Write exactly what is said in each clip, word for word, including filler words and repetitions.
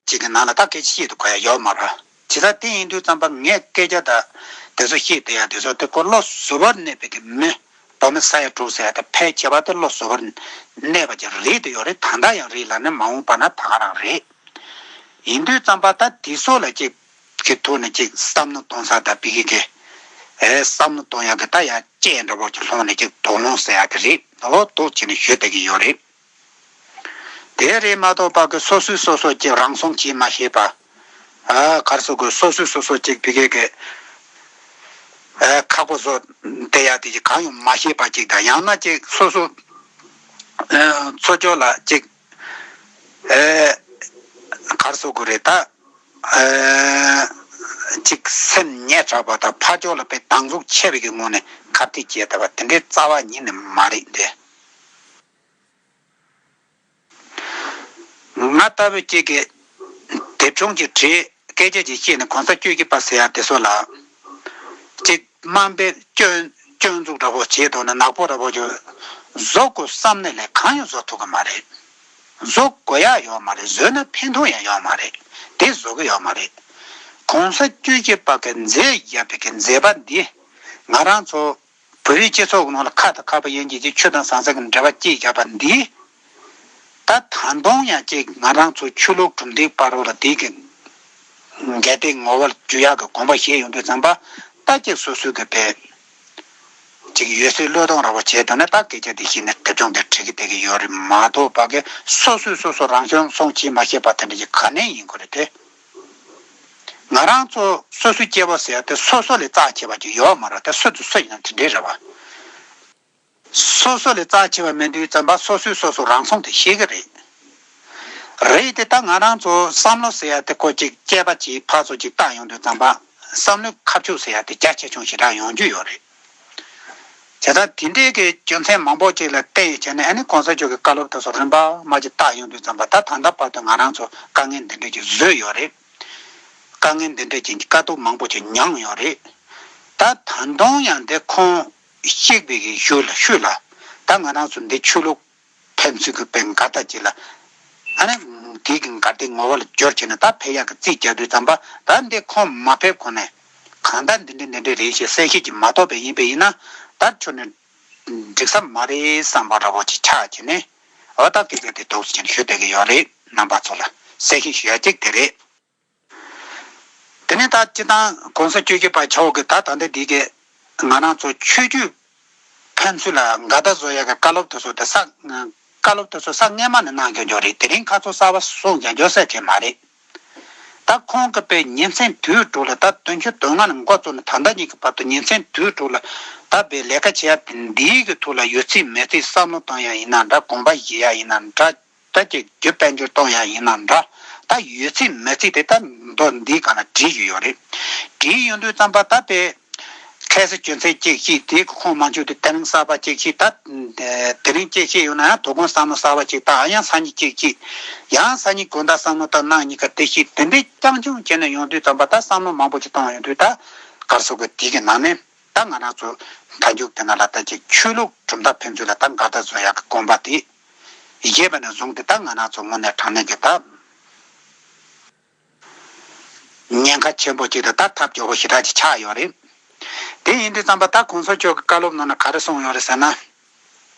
ཅིག་གི་ནང་ལ་ད་སྐད་ཆ་བཤད་དུ་གོ་ཡ་ཡོད་མ་རེད། ཇི་ལྟར་དེ་ཡིན་དུས་ཙམ་པ་ངས་སྐད་ཆ་ད་དེ་ཚོ་བཤད་བསྡད་ཡ་དེ་ཚོ་དེ་ཁོ་བློ་གཟུ་བོར་གནས་པའི་གི་མི། བོད་མི་ས་ཡ་དྲུག་ཟེར་ཡ་དེ་ཕལ་ཆེ་བ་དེ་བློ་གཟུ་བོར་གནས་པ་ཅིག་རེད་དུ་ཡོད་རེད། ད་ལྟ་ཡང་རེད་ལ་ནི་མ་འོངས་པ་ན་ད་ག་རང་རེད། ཡིན་དུས་ཙམ་པ་ད་དེ་ཚོ་ལ་ཅིག་གི་ཐོག་ནས་ཅིག་བསམ་བློ་གཏོང་ས་ད་ཕ་གི་གི་ཨེ་བསམ་བློ་གཏོང་ཡ་གི་ད་ཡ་སྐྱེས་འདྲ་བོ་ཅིག་ལྷོང་ནས་ཅིག་དོགས་སློང་ཟེར་ཡ་གི་རེད། འོ་འདུག་བྱས་ནས་ཞུ་བསྡད་ཀྱི་ཡོད་རེད། དེ་རེད་མ་གཏོགས་པ་གི་སོ་སོས་སོ་སོ་ཅིག་རང་སྲུང་བྱེད་མ་ཤེས་པ། ཨ་གར་སོ་གི་སོ་སོས་སོ་སོ་ཅིག་ཕ་གི་གི་ཨ་ཁག་པོ་བཟོ་བསྡད་ཡ་དེ་ཅིག་གང་ཡང་མ་ཤེས་པ་ཅིག་དང་། ཡང་ན་ཅིག་སོ་སོ་ཨ་ཚོ་ཅོག་ལ་ཅིག་ཨ་གར་སོ་གི་རེད་ད། ཨ་ཅིག་སེམས་ཉེ་དྲགས་པ་དང་ཕར་ཕྱོགས་ལ་དཔེ་སྡང་ཟུག་ཆེ་བའི་གི་ངོ་ནས་ཁ་གཏད་བྱས་བསྡད་པ་དེ་འདྲའི་རྩ་བ་ཉིད་ནས་མ་རེད་དེ། ང་ལྟ་བུ་ཅིག་གི་དེབ་ཆུང་ཅིག་བྲིས་སྐད་ཆ་ཅིག་བཤད་ནས་གོང་ས་བཅུ་བཞི་པ་ཟེར་ཡ་དེ་ཚོ་ལ་ཅིག་དམའ་འབེབས་སྐྱོན་སྐྱོན་འཛུགས་འདྲ་པོ་བྱས་འདུག་ན་ནག་པོ་འདྲ་པོ་ཅིག་བཟོ་དགོས་བསམ་ནས་ལས་གང་ཡང་བཟོ་ཐུབ་ཀྱི་མ་རེད། བཟོ་དགོས་ཡ་ཡོད་མ་རེད། བཟོས་ན་ཕན་ཐོགས་ཡང་ཡོད་མ་རེད། དེ་བཟོ་གི་ཡོད་མ་རེད། གོང་ས་བཅུ་བཞི་པ་གི་མཛད་བཞག་པའི་གི་མཛད་པ་འདི་ང་རང་ཚོ་བོད་རིགས་སྤྱི་ཚོགས་ཀྱི་ནང་ལ་ཁ་དང་ཁ་བ་དབྱེ་འབྱེད་ཀྱི་ཆོས་དང་ཟང་ཟིང་གི་འབྲེལ་བ་བཅད་བཞག་པ་འདི། ད་ད་དུང་ཡང་ཅིག་ང་རང་ཚོ་ཆོས་ལུགས་གྲུབ་མཐའི་བར་རོ་ལ་དེ་གི་འགལ་ཟླའི་ངོ་བོར་གྱུར་ཡག་གི་དགོངས་པ་བཞེས་ཡོང་དུས་ཙམ་པ་ད་ཅིག་སོ་སོའི་གི་དཔེ་ཅིག་ཡོད་ཚད་བློས་གཏོང་ར་བ་བྱས་དོན་ནི་ད་སྐད་ཆ་འདི་བཤད་ནས་དེབ་ཆུང་འདི་བྲིས་ཀྱི་བསྡད་ཀྱི་ཡོད་རེད་མ་གཏོགས་པ་གི་སོ་སོས་སོ་སོ་རང་སྲུང་བྱེད་མ་ཤེས་པ་དེ་འདྲ་ཅིག་ག་ནས་ཡིན་དགོས་རེད་དེ། ང་རང་ཚོ་སོ་སོའི་སྐྱེ་བོ་ཟེར་ཡ་དེ་སོ་སོ་ལས་རྩ་ཆེ་བ་ཅིག་ཡོད་མ་རེད་དེ། སུ་དང་སུ་ཡིན་ན་དེ་འདྲའི་རེད་བ། སོ་སོ་ལས་རྩ་ཆེ་བ་མེད་དུས་ཙམ་པ་སོ་སོས་སོ་སོ་རང་སྲུང་དེ་ཤེས་ཀྱི་རེད། རེད་དེ་ད་ང་རང་ཚོ་བསམ་བློ་ཟེར་ཡ་དེ་ཁོ་ཅིག་སྐྱེས་པ་ཅིག་ཕར་ཚུར་ཅིག་བཏང་ཡོང་དུས་ཙམ་པ་བསམ་བློའི་ཁ་ཕྱོགས་ཟེར་ཡ་དེ་རྒྱ་ཆེ་ཆུང་ཞེ་དྲག་ཡོང་རྒྱུ་ཡོད་རེད། བྱས་ཙང་དེ་འདྲའི་གི་རྒྱུ་མཚན་མང་པོ་ཅིག་ལ་བརྟེན་བྱས་ནས་ཨ་ནི་གོང་ས་མཆོག་གི་བཀའ་སློབ་དེ་ཚོ་རིམ་པ་མ་ཅིག་བལྟ་ཡོང་དུས་ཙམ་པ་ད་ད་ལྟ་བར་དུ་ང་རང་ཚོ་དཀའ་ངལ་འདི་འདྲ་ཅིག་བཟོས་ཡོད་རེད། དཀའ་ངལ་འདི་འདྲ་ཅིག་གི་དཀའ་སྡུག་མང་པོ་ཅིག་མྱངས་ཡོད་རེད། ད་ད་དུང་ཡང་འདི་ཁོང་གཤེགས་པའི་གི་ཤུལ་ལ་ཤུལ་ལ་ད་ང་རང་ཚོ་འདི་ཆོས་ལུགས་ཕན་ཚུན་གྱི་དཔེ་འགལ་ཟླ་ཅིག་ལ་ཨ་ནི་དེ་གི་འགལ་ཟླའི་ངོ་བོ་ལ་སྦྱོར་བྱས་ནས་ད་ཕེབས་ཡག་གི་རྩིས་རྒྱག་དུས་ཙམ་པ་ད་འདི་ཁོང་མ་ཕེབས་གོང་ནས་གང་ལྟར་འདི་འདྲ་འདི་འདྲ་རེད་ཞེས་གསལ་བཤད་ཅིག་མ་ཐོབ་པ་ཡིན་པ་ཡིན་ན་ད་ཁྱོད་ནི་འགྲིག་ས་མ་རེད་བསམ་པ་འདྲ་པོ་ཅིག་ཆགས་བྱས་ནས་འོ་ད་སྐད་ཆ་དེ་འདུག་སེ་བྱས་ནས་ཞུ་བསྡད་ཀྱི་ཡོད་རེད། རྣམ་པ་ཚོ་ལ་གསལ་བཤད་ཞུ་ཡ་གཅིག་དེ་རེད། དེ་ནས་ད་སྤྱི་བཏང་གོང་ས་བཅུ་བཞི་པ་མཆོག་གིས་ད་ད་ལྟ་འདི་གི་ང་རང་ཚོ་ཆོས་བརྒྱུད་ཕན་ཚུན་ལ་འགལ་ཟླ་བཟོ་ཡ་གི་བཀའ་སློབ་དེ་ཚོ་དེ་ས་བཀའ་སློབ་དེ་ཚོ་ས་སྔས་མ་ནས་གནང་མཁན་ཅིག་རེད། དེ་རིང་ཁ་ཚོ་གསར་པ་གསུང་མཁན་ཅིག་ཟེར་མཁན་མ་རེད། ད་ཁོང་གི་དཔེ་ཉིན་མཚན་དུས་དྲུག་ལ་ད་བདུན་ཅུ་དོན་ལྔ་ནས་འགོ་བཙུགས་ནས་ད་ལྟ་ཉིད་ཀྱི་བར་དུ་ཉིན་མཚན་དུས་དྲུག་ལ་ད་དཔེ་ལས་ཀ་བྱེད་ཡ་དེ་འདིའི་གི་ཐོག་ལ་ཡོད་ཚད་མེད་ཚད་བསམ་བློ་གཏོང་ཡ་ཡིན་ན་འདྲ། དགོངས་པ་བཞེས་ཡ་ཡིན་ན་འདྲ། ད་ཅིག་རྒྱུ་དཔལ་འབྱོར་གཏོང་ཡ་ཡིན་ན་འདྲ། ད་ཡོད་ཚད་མེད་ཚད་དེ་ད་མདོ་འདིའི་སྒང་ལ་བྲིས་ཡོད་ཡོད་རེད། བྲིས་ཡོང་དུས་ཙམ་པ་ད་དཔེ་ཁ་སང་རྒྱུ་མཚན་གཅིག་ཤེས། དེའི་ཁོངས་མ་འཇུག་དེ་དེ་རིང་གསར་པ་གཅིག་ཤེས། ད་དེ་རིང་གཅིག་ཤེས་ཡོང་ན་ཡང་དོ་དགོང་བསམ་བློ་གསར་པ་གཅིག་བཏང་། ཡང་སང་ཉིན་གཅིག་ཤེས། ཡང་སང་ཉིན་དགོང་དག་བསམ་བློ་བཏང་། གནངས་ཉིན་ཀ་དེ་ཤེས། དེ་འདྲའི་རྐྱང་རྐྱང་བྱས་ནས་ཡོང་དུས་ཙམ་པ་ད་བསམ་བློ་མང་པོ་ཅིག་བཏང་ཡོང་དུས་ད་གར་སོ་གི་དེ་གི་ནང་ནས་ད་ང་རང་ཚོ་མཐའ་མཇུག་དེ་ན་ལ་ད་ཅིག་ཆོས་ལུགས་གྲུབ་མཐའ་ཕན་ཚུན་ལ་ད་འགལ་ཟླ་བཟོ་ཡག་གི་དགོངས་པ་དེ་བཞེས་པ་ནས་བཟུང་སྟེ་ད་ང་རང་ཚོ་དངོས་གནས་དྲང་གནས་ཀྱི་ད་ཉེན་ཁ་ཆེན་པོ་ཅིག་དང་ད་ཐབས་སྐྱོ་པོ་ཞེ་དྲག་ཅིག་ཆགས་ཡོད་རེད། དེ་ཡིན་དུས་ཙམ་པ་ད་གོང་ས་མཆོག་གི་བཀའ་སློབ་ནང་ན་ག་རེ་གསུངས་ཡོད་རེད་ཟེར་ན།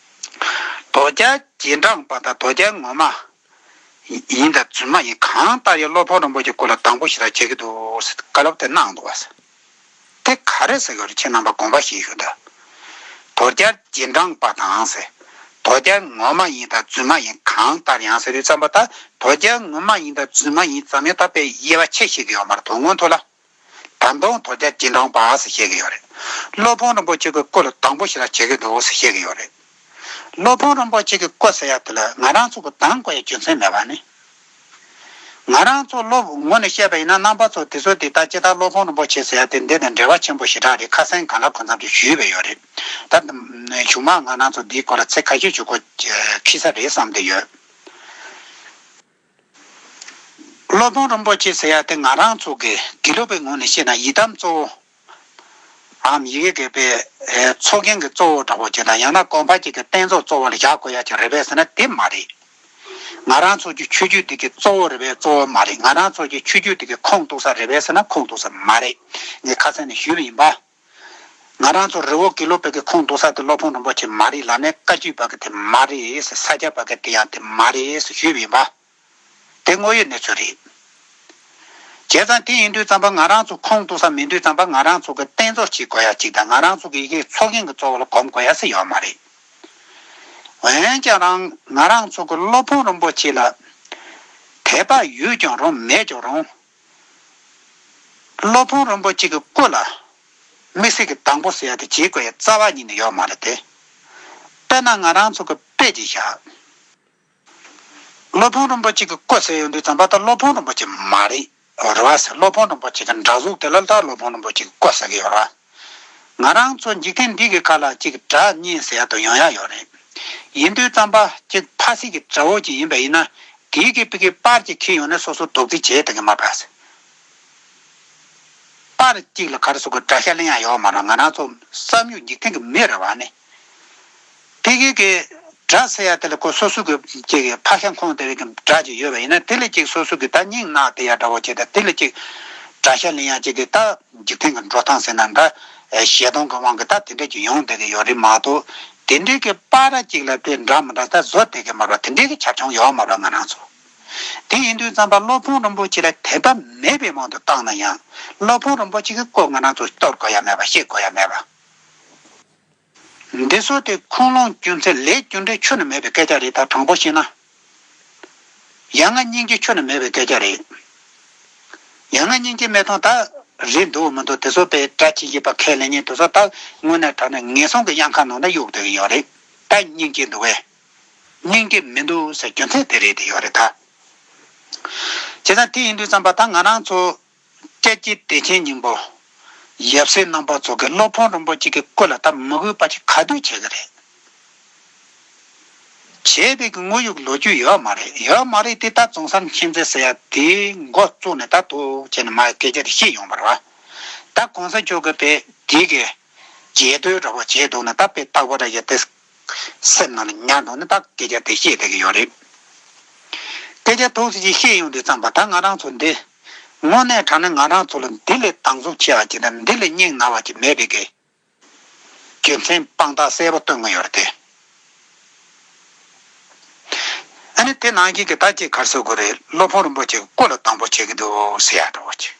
དོལ་རྒྱལ་རྗེས་འབྲང་པ་དང་དོལ་རྒྱལ་ངོ་མ་ཡིན་དང་རྫུན་མ་ཡིན་གང་ལྟར་ཡང་སློབ་དཔོན་རིན་པོ་ཆེ་སྐོར་ལ་སྡང་པོ་ཞེ་དྲག་བྱེད་ཀྱི་འདུག་ཟེར་བཀའ་སློབ་དེ་གནང་འདུག་བ་ཟེར། དེ་ག་རེ་ཟེར་གྱི་རེད། ཁྱེད་རྣམ་པ་དགོངས་པ་བཞེས་ཞུ་དང་། དོལ་རྒྱལ་རྗེས་འབྲང་པ་དང་ཟེར། དོལ་རྒྱལ་ངོ་མ་ཡིན་དང་རྫུན་མ་ཡིན་གང་ལྟར་ཡང་ཟེར་དུས་ཙམ་པ་ད་དོལ་རྒྱལ་ངོ་མ་ཡིན་དང་རྫུན་མ་ཡིན་ཙམ་ཡང་ད་དཔེ་དབྱེ་བ་ཕྱེ་ཤེས་ཀྱི་ཡོད་མ་རེད། དོན་དངོས་ཐོག་ལ་ད་དུང་དོལ་རྒྱལ་རྗེས་འབྲང་པ་ཟེར་བཤད་ཀྱི་ཡོད་རེད། སློབ་དཔོན་རིན་པོ་ཆེ་གི་སྐུ་ལ་སྡང་པོ་ཞེ་དྲག་བྱེད་ཀྱི་འདུག་ཟེར་བཤད་ཀྱི་ཡོད་རེད། སློབ་དཔོན་རིན་པོ་ཆེ་གི་སྐུ་ཟེར་ཡ་དེ་ལ་ང་རང་ཚོ་གི་སྡང་དགོས་ཡ་རྒྱུ་མཚན་མེད་པ་ནི། ང་རང་ཚོ་སློབ་ངོ་ནས་བཤད་པ་ཡིན་ན་རྣམ་པ་ཚོ་དེ་ཚོ་དེ་ལྟ་ཅི་ལྟར་སློབ་དཔོན་རིན་པོ་ཆེ་ཟེར་ཡ་དེ་འདི་དང་འབྲེལ་བ་ཆེན་པོ་ཞེ་དྲག་རེད། ཁ་སང་གང་ལ་གང་འཚམ་ཅིག་ཞུས་པ་ཡོད་རེད། ད་གཞུག་མ་ང་རང་ཚོ་འདིའི་སྐོར་ལ་ཚིག་ཁ་ཤས་ཞུ་དགོས་འཁེལ་ས་རེད་བསམ་བསྡད་ཡོད། སློབ་དཔོན་རིན་པོ་ཆེ་ཟེར་ཡ་དེ་ང་རང་ཚོ་གི་དགེ་ལུགས་པའི་ངོས་ནས་བཤད་ན་ཡི་དམ་གཙོ་བོ། འམ་ཡི་གེ་གི་པའི་ཚོགས་རྒྱན་གྱི་གཙོ་བོ་འདྲ་བོ་ཅིག་དང་ཡང་ན་གོམ་པ་གཅིག་གི་རྟེན་གཙོ་གཙོ་བོ་ལ་བཞག་དགོས་ཡ་ཅིག་རེད་པས་ཟེར་ན་དེ་མ་རེད། ང་རང་ཚོ་གི་ཆོས་བརྒྱུད་འདི་གི་གཙོ་བོ་རེད་པས་གཙོ་བོ་མ་རེད། ང་རང་ཚོ་གི་ཆོས་བརྒྱུད་འདི་གི་ཁུངས་གཏུགས་ས་རེད་པས་ཟེར་ན་ཁུངས་གཏུགས་ས་མ་རེད། ངས་ཁ་སང་ནས་ཞུས་པ་ཡིན་པ། ང་རང་ཚོ་རི་བོ་དགེ་ལུགས་པའི་གི་ཁུངས་གཏུགས་ས་དེ་སློབ་དཔོན་རིན་པོ་ཆེ་མ་རེད་ལབ་ནས། བཀའ་བརྒྱུད་པ་གི་དེ་མ་རེད་ཟེར། ས་སྐྱ་པ་གི་དེ་ཡང་དེ་མ་རེད་ཟེར་ཞུས་པ་ཡིན་པ། དེ་དངོས་ཡོད་གནས་ཚུལ་རེད། བྱས་ཙང་དེ་ཡིན་དུས་ཙམ་པ་ང་རང་ཚོ་ཁུངས་གཏུགས་ས་མེད་དུས་ཙམ་པ་ང་རང་ཚོ་གི་རྟེན་གཙོ་བྱེད་དགོས་ཡ་གཅིག་དང་། ང་རང་ཚོ་གི་ཡི་གེ་ཚོགས་རྒྱན་གྱི་གཙོ་བོ་ལ་གོམས་དགོས་ཡ་ཟེར་ཡོད་མ་རེད། འོན་ཀྱང་རང་ང་རང་ཚོ་གི་སློབ་དཔོན་རིན་པོ་ཆེ་ལ་དད་པ་ཡོད་ཀྱང་རུང་མེད་ཀྱང་རུང་། སློབ་དཔོན་རིན་པོ་ཆེ་གི་སྐུ་ལ་དམིགས་བསལ་གྱི་དང་པོ་ཟེར་ཡ་དེ་བྱེད་དགོས་ཡ་རྩ་བ་ཉིད་ནས་ཡོད་མ་རེད་དེ། དཔེར་ན་ང་རང་ཚོ་གི་དཔེ་ཅིག་བཞག་སློབ་དཔོན་རིན་པོ་ཆེ་གི་སྐུ་ཟེར་ཡོང་དུས་ཙམ་པ་ད་སློབ་དཔོན་རིན་པོ་ཆེ་མ་རེད། རེད་བ་ཟེར། སློབ་དཔོན་རིན་པོ་ཆེ་གི་འདྲ་གཟུགས་དེ་ལ་ད་སློབ་དཔོན་རིན་པོ་ཆེ་གི་སྐུ་ཟེར་གི་ཡོད་རེད་བ། ང་རང་ཚོ་འཇིག་རྟེན་འདི་གི་ཁ་ལ་གཅིག་སྒྲ་སྙན་ཟེར་ཡ་དང་ཡོང་ཡ་ཡོད་རེད། ཡིན་དུས་ཙམ་པ་གཅིག་ཕ་སི་གི་དགྲ་བོ་གཅིག་ཡིན་པ་ཡིན་ན། དེའི་གི་པི་གི་པར་གཅིག་ཁྱེར་ཡོང་ནས་སོ་སོ་རྡོག་རྫིས་བྱས་དེ་གི་མ་པ་ཟེར། པར་གཅིག་ལ་ག་རེ་ཟེར་དགོས། དགྲ་ཤ་ལེན་ཡ་ཡོད་མ་རེད། ང་རང་ཚོ་བསམ་ཡུལ་འཇིག་རྟེན་གི་མི་རེད་བ་ནི། དེ་གི་གི་དགྲ་ཟེར་ཡ་དེ་ལ་ཁོ་སོ་སོ་གི་ཅིག་གི་ཕ་ཤ་ཁོང་དེ་བའི་གི་དགྲ་ཅིག་ཡོད་པ་ཡིན་ན། དེ་ལ་ཅིག་སོ་སོ་གི་ད་སྙིང་ནག་དེ་ཡ་འདྲ་བོ་བྱས། ད་དེ་ལ་ཅིག་དགྲ་ཤ་ལེན་ཡ་ཅིག་གི་ད་འཇིག་རྟེན་གི་འགྲོ་སྟངས་ཟེར་ན་འདྲ། ཞེ་སྡང་གི་དབང་གི་ད་དེ་འདྲ་ཅིག་ཡོང་བསྡད་གི་ཡོད་རེད་མ་གཏོགས། དེ་འདྲའི་གི་པར་ཅིག་ལ་དཔེ་འདྲ་མི་འདྲ་ད་བཟོ་བསྡད་གི་མ་རེད་བ། དེ་འདྲའི་གི་ཁྱབ་ཁོངས་ཡོད་མ་རེད་ང་རང་ཚོ། དེ་ཡིན་དུས་ཙམ་པ་སློབ་དཔོན་རིན་པོ་ཆེ་ལ་དད་པ་མེད་པའི་དབང་དུ་བཏང་ན་ཡང་། སློབ་དཔོན་རིན་པོ་ཆེ་གི་སྐུ་ང་རང་ཚོ་གཏོར་དགོས་ཡ་མེད་པ། བཤིག་དགོས་ཡ་མེད་པ། འདི་ཚོ་དེ་ཁུངས་ལུང་རྒྱུ་མཚན་ལས་རྒྱུ་འབྲས་ཁྱོན་ནས་མེད་པའི་སྐད་ཆ་རེད། ད་དྲང་པོ་བཤད་ན། ཡ་ང་སྙིང་རྗེ་ཁྱོན་ནས་མེད་པའི་སྐད་ཆ་རེད། ཡ་ང་སྙིང་རྗེ་མེད་སྟངས་ད་རེད་འདུག་མི་འདུག་དེ་ཚོ་དཔེ་སྒྲ་ཅིག་ཡིན་པ་ཁས་ལེན་མཁན་དེ་ཚོ་ད་དངོས་གནས་དྲང་གནས་ངན་སོང་གི་གཡང་ཁ་ནང་ན་གཡུག་བསྡད་ཀྱི་ཡོད་རེད། ད་སྙིང་རྗེ་འདུག་བས། སྙིང་རྗེ་མི་འདུག་ཟེར་རྒྱུ་མཚན་དེ་རེད་དེ་ཡོད་རེད་ད། བྱས་ཙང་དེ་ཡིན་དུས་ཙམ་པ་ད་ང་རང་ཚོ་སྐྱབས་རྗེ་བདེ་ཆེན་སྙིང་པོ། ཡབ་སྲས་རྣམ་པ་ཚོ་གི་སློབ་དཔོན་རིན་པོ་ཆེ་གི་སྐུ་ལ་ད་མི་གུས་པ་ཅིག་ག་དུས་བྱེད་ཀྱི་རེད། བྱས་པའི་གི་དངོས་ཡོད་ལོ་རྒྱུས་ཡོད་མ་རེད། ཡོད་མ་རེད་དེ་ད་ཙོང་ས་མཁྱེན་བརྩེ་ཟེར་ཡ་དེའི་མགོ་བཙུགས་ནས་ད་དུ་བྱས་ནས་མ་སྐད་ཆ་དེ་བཤད་ཡོང་བ་རེད་བ། ད་གོང་ས་མཆོག་གི་དཔེ་དེ་གི་རྗེས་ཟློས་འདྲ་བོ་བྱས་འདུག་ན་ད་དཔེ་རྟག་པ་འདྲ་ཡོད་དེ། སེམས་ནང་ལ་ཉར་འདུག་ན་ད་སྐད་ཆ་དེ་བཤད་བསྡད་ཀྱི་ཡོད་རེད། སྐད་ཆ་ཐོག་ཙམ་ཅིག་བཤད་ཡོང་དུས་ཙམ་པ་ད་ང་རང་ཚོ་འདི་དངོས་གནས་དྲང་གནས་ང་རང་ཚོ་ལ་འདི་ལས་སྡང་ཟུག་ཆེ་བ་ཅིག་དང་འདི་ལས་སྙིང་ན་བ་ཅིག་མེད་པའི་གི་རྒྱུ་མཚན་དཔང་རྟགས་གསལ་པོ་སྟོན་གྱི་ཡོད་རེད་དེ། ཨ་ནི་དེ་ནང་བཞིན་གྱི་ད་ཅིག་ག་རེ་ཟེར་དགོས་རེད། སློབ་དཔོན་རིན་པོ་ཆེ་གི་སྐུ་ལ་སྡང་པོ་བྱེད་ཀྱི་འདུག་ཟེར་ཡ་འདྲ་བོ་ཅིག་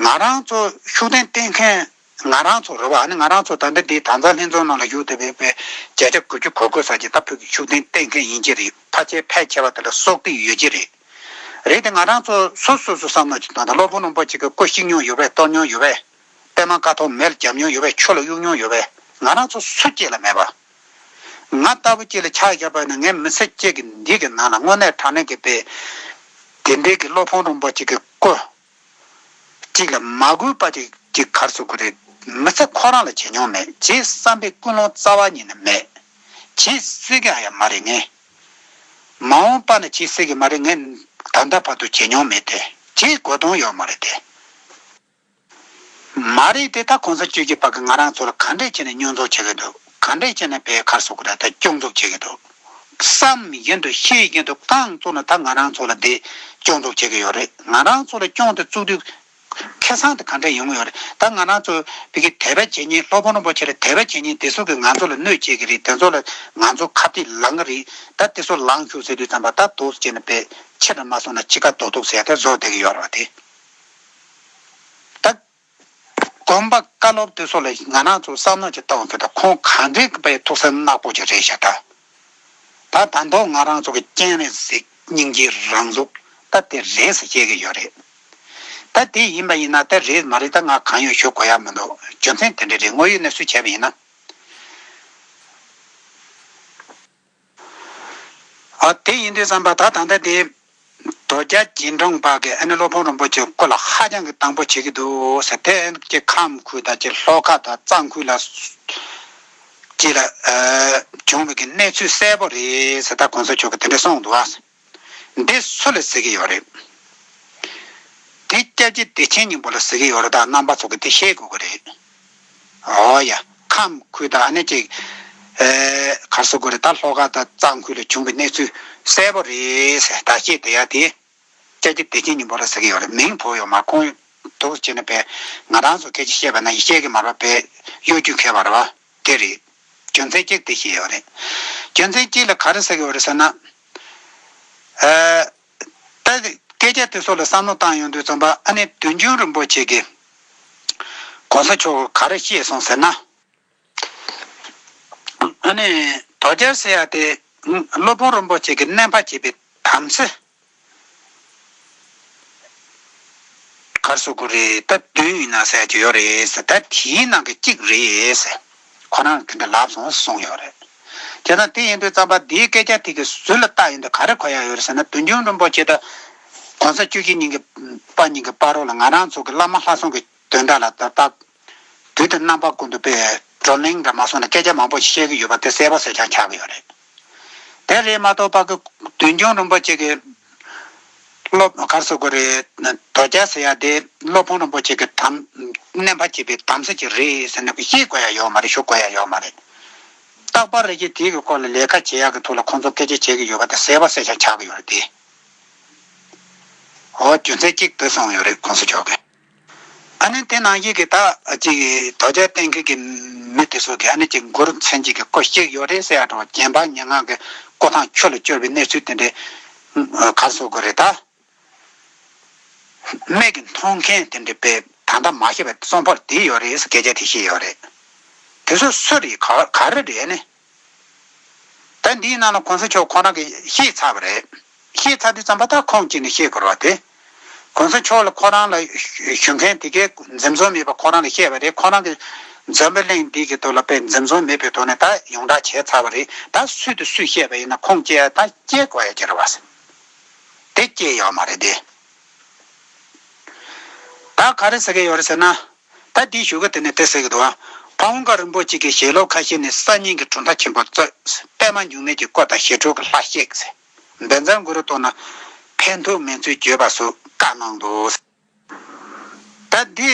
ང་རང་ཚོ་ཤུགས་ལྡན་བསྟེན་མཁན། ང་རང་ཚོ་རེད་བ། ཨ་ནི་ང་རང་ཚོ་ད་ལྟ་འདི་དྭངས་གཙང་ལྷན་ཚོགས་ནང་ལ་བཞུགས་བསྡད་པའི་བརྒྱ་ཆ་དགུ་བཅུ་གོ་དགུ་ཙམ་ཅིག་ད་བོད་ཀྱི་ཤུགས་ལྡན་བསྟེན་མཁན་ཡིན་གྱི་རེད། ཕལ་ཆེར་ཕལ་ཆེ་བ་དེ་ལ་གསོག་བདེ་ཡོད་ཀྱི་རེད། རེད་དེ་ང་རང་ཚོ་སོ་སོ་སོ་བསམ་བློ་ཅིག་བཏང་དང་། སློབ་དཔོན་རིན་པོ་ཆེ་གི་སྐུ་བཤིག་མྱོང་ཡོད་པས། གཏོར་མྱོང་ཡོད་པས། པད་མ་དཀར་ཐོག་མེ་ལ་བརྒྱབ་མྱོང་ཡོད་པས། ཆུ་ལ་གཡུག་མྱོང་ཡོད་པས། ང་རང་ཚོ་སུ་གཅིག་ལ་མེད་པ། ང་ལྟ་བུ་གཅིག་ལ་ཆ་བཞག་པ་ཡིན་ན་ངའི་མི་ཚེ་གཅིག་གི་འདི་གི་ནང་ལ་དངོས་གནས་དྲང་གནས་ཀྱི་དཔེ་དེ་འདྲའི་གི་སློབ་དཔོན་རིན་པོ་ཆེ་གི་སྐུ་གཅིག་ལ་མ་གུས་པ་ཅིག་ཅིག་ག་རེ་ཟེར་དགོས་རེད། མི་ཚེ་ཁོ་རང་ལ་བྱེད་མྱོང་མེད། བྱེད་བསམ་པའི་ཀུན་སློང་རྩ་བ་ཉིད་ནས་མེད། བྱེད་སྲིད་ཀྱི་ཨ་ཡ་མ་རེད། ངས་མ་འོངས་པ་ན་བྱེད་སྲིད་ཀྱི་མ་རེད། ངས་ད་ལྟ་བར་དུ་བྱེད་མྱོང་མེད་དེ། བྱེད་དགོས་དོན་ཡོད་མ་རེད་དེ། མ་རེད་དེ། ད་གོང་ས་ཆོས་རྒྱལ་པ་གི་ང་རང་ཚོ་ལ་ག་འདྲས་བྱས་ནས་སྙོན་འཛུགས་བྱེད་ཀྱི་འདུག་ག་འདྲས་བྱས་ནས་བའི་ཁར་སོ་ཁུ་ར་ད་སྐྱོན་འཛུགས་བྱེད་ཀྱི་འདུག་བསམ་བཞིན་དུ་ཤེས་བཞིན་དུ་རྐང་བཙུགས་ནས་ད་ང་རང་ཚོ་ལ་འདི་སྐྱོན་འཛུགས་བྱེད་ཀྱི་ཡོད་རེད། ང་རང་ཚོ་ལ་སྐྱོན་དེ་བཙུགས་དུས་ཁེ་བཟང་དེ་ག་འདྲས་ཡོང་གི་ཡོད་རེད། ད་ང་རང་ཚོ་བི་གི་དད་པ་བྱེད་མཁན། སློབ་དཔོན་རིན་པོ་ཆེ་ལ་དད་པ་བྱེད་མཁན་དེ་ཚོ་གིས་ང་ཚོ་ལ་གནོད་བྱེད་ཀྱི་རེད། དེ་ཚོ་ལ་ང་ཚོ་ཁ་གཏད་ལངས་ཀྱི་རེད། ད་དེ་ཚོ་ལངས་ཤོག་ཟེར་དུས་ཙམ་པ་ད་འདུག་སེ་བྱས་ནས་བས་ཕྱི་དྲགས་མ་སོང་ན་ཕྱི་ཁ་རྡོག་རྡོག་ཟེར་ཡ་དེ་བཟོ་བསྡད་ཀྱི་ཡོད་རེད་བ་དེ། ད། དགོན་པ་བཀའ་སློབ་དེ་ཚོ་ལ་ང་རང་ཚོ་བསམ་བློ་ཅིག་བཏང་བ་གི་ད་ཁོང་ག་འདྲའི་གི་པའི་ཐུགས་སེམས་ནག་པོ་ཅིག་རེད་ཤག་ད། ད་ད་དུང་ང་རང་ཚོ་གི་སྤྱན་རས་གཟིགས་སྙིང་རྗེའི་རང་གཟུགས་ད་དེ་རེད་ཟེར་བཤད་ཀྱི་ཡོད་རེད། ད་དེ་ཡིན་པ་ཡིན་ན་ད་རེད་མ་རེད་ད་ང་གང་ཡང་ཞུ་དགོས་ཡ་མི་འདུག་རྒྱུ་མཚན་དེ་འདྲ་རེད། དངོས་ཡོད་གནས་ཚུལ་བྱས་པ་ཡིན་ན། ཨ་དེ་ཡིན་དུས་ཙམ་པ་ད་ད་ལྟ་དེ། དོལ་རྒྱལ་རྗེས་འབྲང་པ་གིས་ཨ་ནི་སློབ་དཔོན་རིན་པོ་ཆེ་སྐུ་ལ་ཧ་ཅང་གི་དང་པོ་བྱེད་ཀྱི་འདུག་ཟེར། དེ་ཀྱི་ཁམས་ཁུལ་དང་ཀྱི་ལྷོ་ཁ་དང་གཙང་ཁུལ་ལ་ཀྱི་ལ་ཨ་བྱུང་བའི་གི་གནས་ཚུལ་གསལ་པོ་རེད་ཟེར། ད་གོང་ས་མཆོག་གིས་དེ་འདྲ་གསུངས་འདུག་ཨ། འདི་སུ་ལ་ཟེར་གྱི་ཡོད་རེད། དེ་སྐྱབས་རྗེ་བདེ་ཆེན་སྙིང་པོ་ལ་ཟེར་གྱི་ཡོད་རེད། ད་རྣམ་པ་ཚོ་གིས་དེ་ཤེས་དགོས་ཀྱི་རེད། ཨོ་ཡ། ཁམས་ཁུལ་དང་ཨ་ནི་ཅིག་ཨེ་ག་རེ་ཟེར་དགོས་རེད། ད་ལྷོ་ཁ་དང་གཙང་ཁུལ་ལ་བྱུང་བའི་གནས་ཚུལ་ གསལ་པོ་རེད་ཟེར། ད་བཤད་བསྡད་ཡ་དེ་སྐྱབས་རྗེ་བདེ་ཆེན་སྙིང་པོ་ལ་ཟེར་གྱི་ཡོད་རེད། མིང་བོར་ཡོད་མ། ཁོང་འདུག་བྱས་ནས་པས་ང་རང་ཚོ་སྐད་ཆ་བཤད་པ་ན་ཡིན་བཤད་ཀྱི་མ་རེད་པས། གཡོ་སྒྱུ་མཁས་པ་རེད་བ། དེ་རེད། རྒྱུ་མཚན་གཅིག་དེ་བཤད་ཡོད་རེད། རྒྱུ་མཚན་གཅིག་ལ་ག་རེ་ཟེར་གྱི་ཡོད་རེད་ཟེར་ན། ཨ། ད་སྐད་ཆ་དེ་ཚོ་ལ་བསམ་བློ་བཏང་ཡོང་དུས་ཙམ་པ། ཨ་ནི་བདུད་འཇོམས་རིན་པོ་ཆེ་གིས་གོང་ས་མཆོག་ག་རེ་བཤད་སོང་ཟེར་ན། ཨ་ནི་དོལ་རྒྱལ་ཟེར་ཡ་དེ་སློབ་དཔོན་རིན་པོ་ཆེ་གིས་གནོན་པ་བྱས་པའི་དམ་སྲི་ག་རེ་ཟེར་དགོས་རེད། ད་བདུན་ཡིན་ན་ཟེར་ཡ་ཅིག་ཡོད་རེད་ཟེར། ད་དེའི་ནང་གི་གཅིག་རེད་ཟེར། ཁོ་རང་གིས་དེ་འདྲ་ལབ་སོང་གསུངས་ཡོད་རེད། དེ་ན་དེ་ཡིན་དུས་ཙམ་པ་འདིའི་སྐད་ཆ་དེ་གི་ཟུར་ལ་བལྟ་ཡོང་དུས་ག་རེ་གོ་ཡ་ཡོད་རེད་ཟེར་ན། བདུད་འཇོམས་རིན་པོ་ཆེ་དང་གོང་ས་བཅུ་བཞི་གཉིས་ཀྱི་པ་གཉིས་ཀྱི་བར་རོ་ལ་ང་རང་ཚོ་གི་བླ་མ་ལྷ་སྲུང་གི་དོན་དག་ལ་ད་ལྟ་དུས་དང་རྣམ་པ་ཀུན་ཏུ་དཔེ་བགྲོ་གླེང་འདྲ་མ་སོང་ན་སྐད་ཆ་མང་པོ་ཞིག་བཤད་ཀྱི་ཡོད་པ་དེ་གསལ་པོ་གསལ་རྐྱང་ཆགས་ཀྱི་ཡོད་རེད། དེ་རེད་མ་གཏོགས་པ་གི་བདུད་འཇོམས་རིན་པོ་ཆེ་གི་སློབ་ག་རེ་ཟེར་དགོས་རེད། དོལ་རྒྱལ་ཟེར་ཡ་དེ་སློབ་དཔོན་རིན་པོ་ཆེ་གི་དམ་གནོན་པ་བྱས་པའི་དམ་སྲི་ཅིག་རེད་ཟེར་ནས་བཤད་དགོས་ཡ་ཡོད་མ་རེད། ཞུ་དགོས་ཡ་ཡོད་མ་རེད། རྟག་པར་རེ་ཞིག་དེའི་གི་སྐོར་ལ་ལས་ཀ་བྱེད་ཡག་གི་ཐོག་ལ་ཁོང་ཚོ་སྐད་ཆ་བྱེད་ཀྱི་ཡོད་པ་དེ་གསལ་པོ་གསལ་རྐྱང་ཆགས་ཀྱི་ཡོད་རེད་དེ། འོ་རྒྱུ་མཚན་གཅིག་དེ་གསུངས་ཡོད་རེད་གོང་ས་མཆོག་གིས། ཨ་ནི་དེ་ནང་བཞིན་གྱི་ད་ཅིག་དོལ་རྒྱལ་བསྟེན་མཁན་གྱི་མི་དེ་ཚོ་གིས་ཨ་ནི་ཅིག་མགོ་རུ་མཚན་གཅིག་གི་སྐོར་བཤད་ཡོད་རེད་ཟེར་ཡ་འདྲ་བོ། རྒྱན་འབག་ཉེར་ལྔ་གི་སྐུ་ཐང་ཆུ་ལ་སྐྱུར་བའི་གནས་ཚུལ་དེ་འདྲའི་ག་རེ་ཟེར་དགོས་རེད་ད། མིག་གིས་མཐོང་མཁན་དེ་འདྲ་པས་ད་ལྟ་མ་ཤེས་པའི་རྩོམ་པ་པོ་དེ་ཡོད་རེད་ཟེར་སྐད་ཆ་དེ་བཤད་ཡོད་རེད། དེ་ཚོ་སུ་རེད། ག་ག་རེ་རེད་ནི། ད་འདིའི་ནང་ལ་གོང་ས་མཆོག་ཁོ་རང་གིས་བཤད་ཚར་བ་རེད། བཤད་ཚར་དུས་ཙམ་པ་ད་ཁུངས་སྐྱེལ་ནས་བཤད་དགོས་རེད་བ་དེ། གོང་ས་མཆོག་ལ་ཁོ་རང་ལ་ཞུ་མཁན་དེ་གས་འཛེམ་ཟོན་མེད་པ་ཁོ་རང་ལ་བཤད་པ་རེད། ཁོ་རང་གིས་འཛམ་བུ་གླིང་འདི་གི་ཐོག་ལ་དཔེ་འཛེམ་ཟོན་མེད་པའི་ཐོག་ནས་ད་ཡོངས་གྲགས་བྱས་ཚར་བ་རེད། ད་སུས་དང་སུས་བཤད་པ་ཡིན་ན་ཁུངས་སྐྱེལ་ད་སྐྱེལ་དགོས་ཡ་ཅིག་རེད་བ། དེ་སྐྱེལ་ཡོད་མ་རེད་དེ། ད་ག་རེ་ཟེར་གི་ཡོད་རེད་ཟེར་ན། ད་འདིའི་ཞུ་གི་དེ་ནས་དེ་ཟེར་གི་འདུག་ཨ། ཕ་བོང་ཁ་རིན་པོ་ཆེ་གི་ཞལ་སློབ་ཁ་ཤས་ནས་གསར་རྙིང་གི་གྲུབ་མཐའ་ཆེན་པོ་གཙོས་པདྨ་འབྱུང་གནས་ཀྱི་སྐོར་དང་ཞི་ཁྲོ་གི་ལྷ་གཤེགས་ཟེར། བཛྲ་གུ་རུ་ཏོ་ན་ཕན་ཐོགས་མེད་ཚུལ་བརྗོད་པ་སོགས་བཀའ་གནང་འདུག། ད་འདི་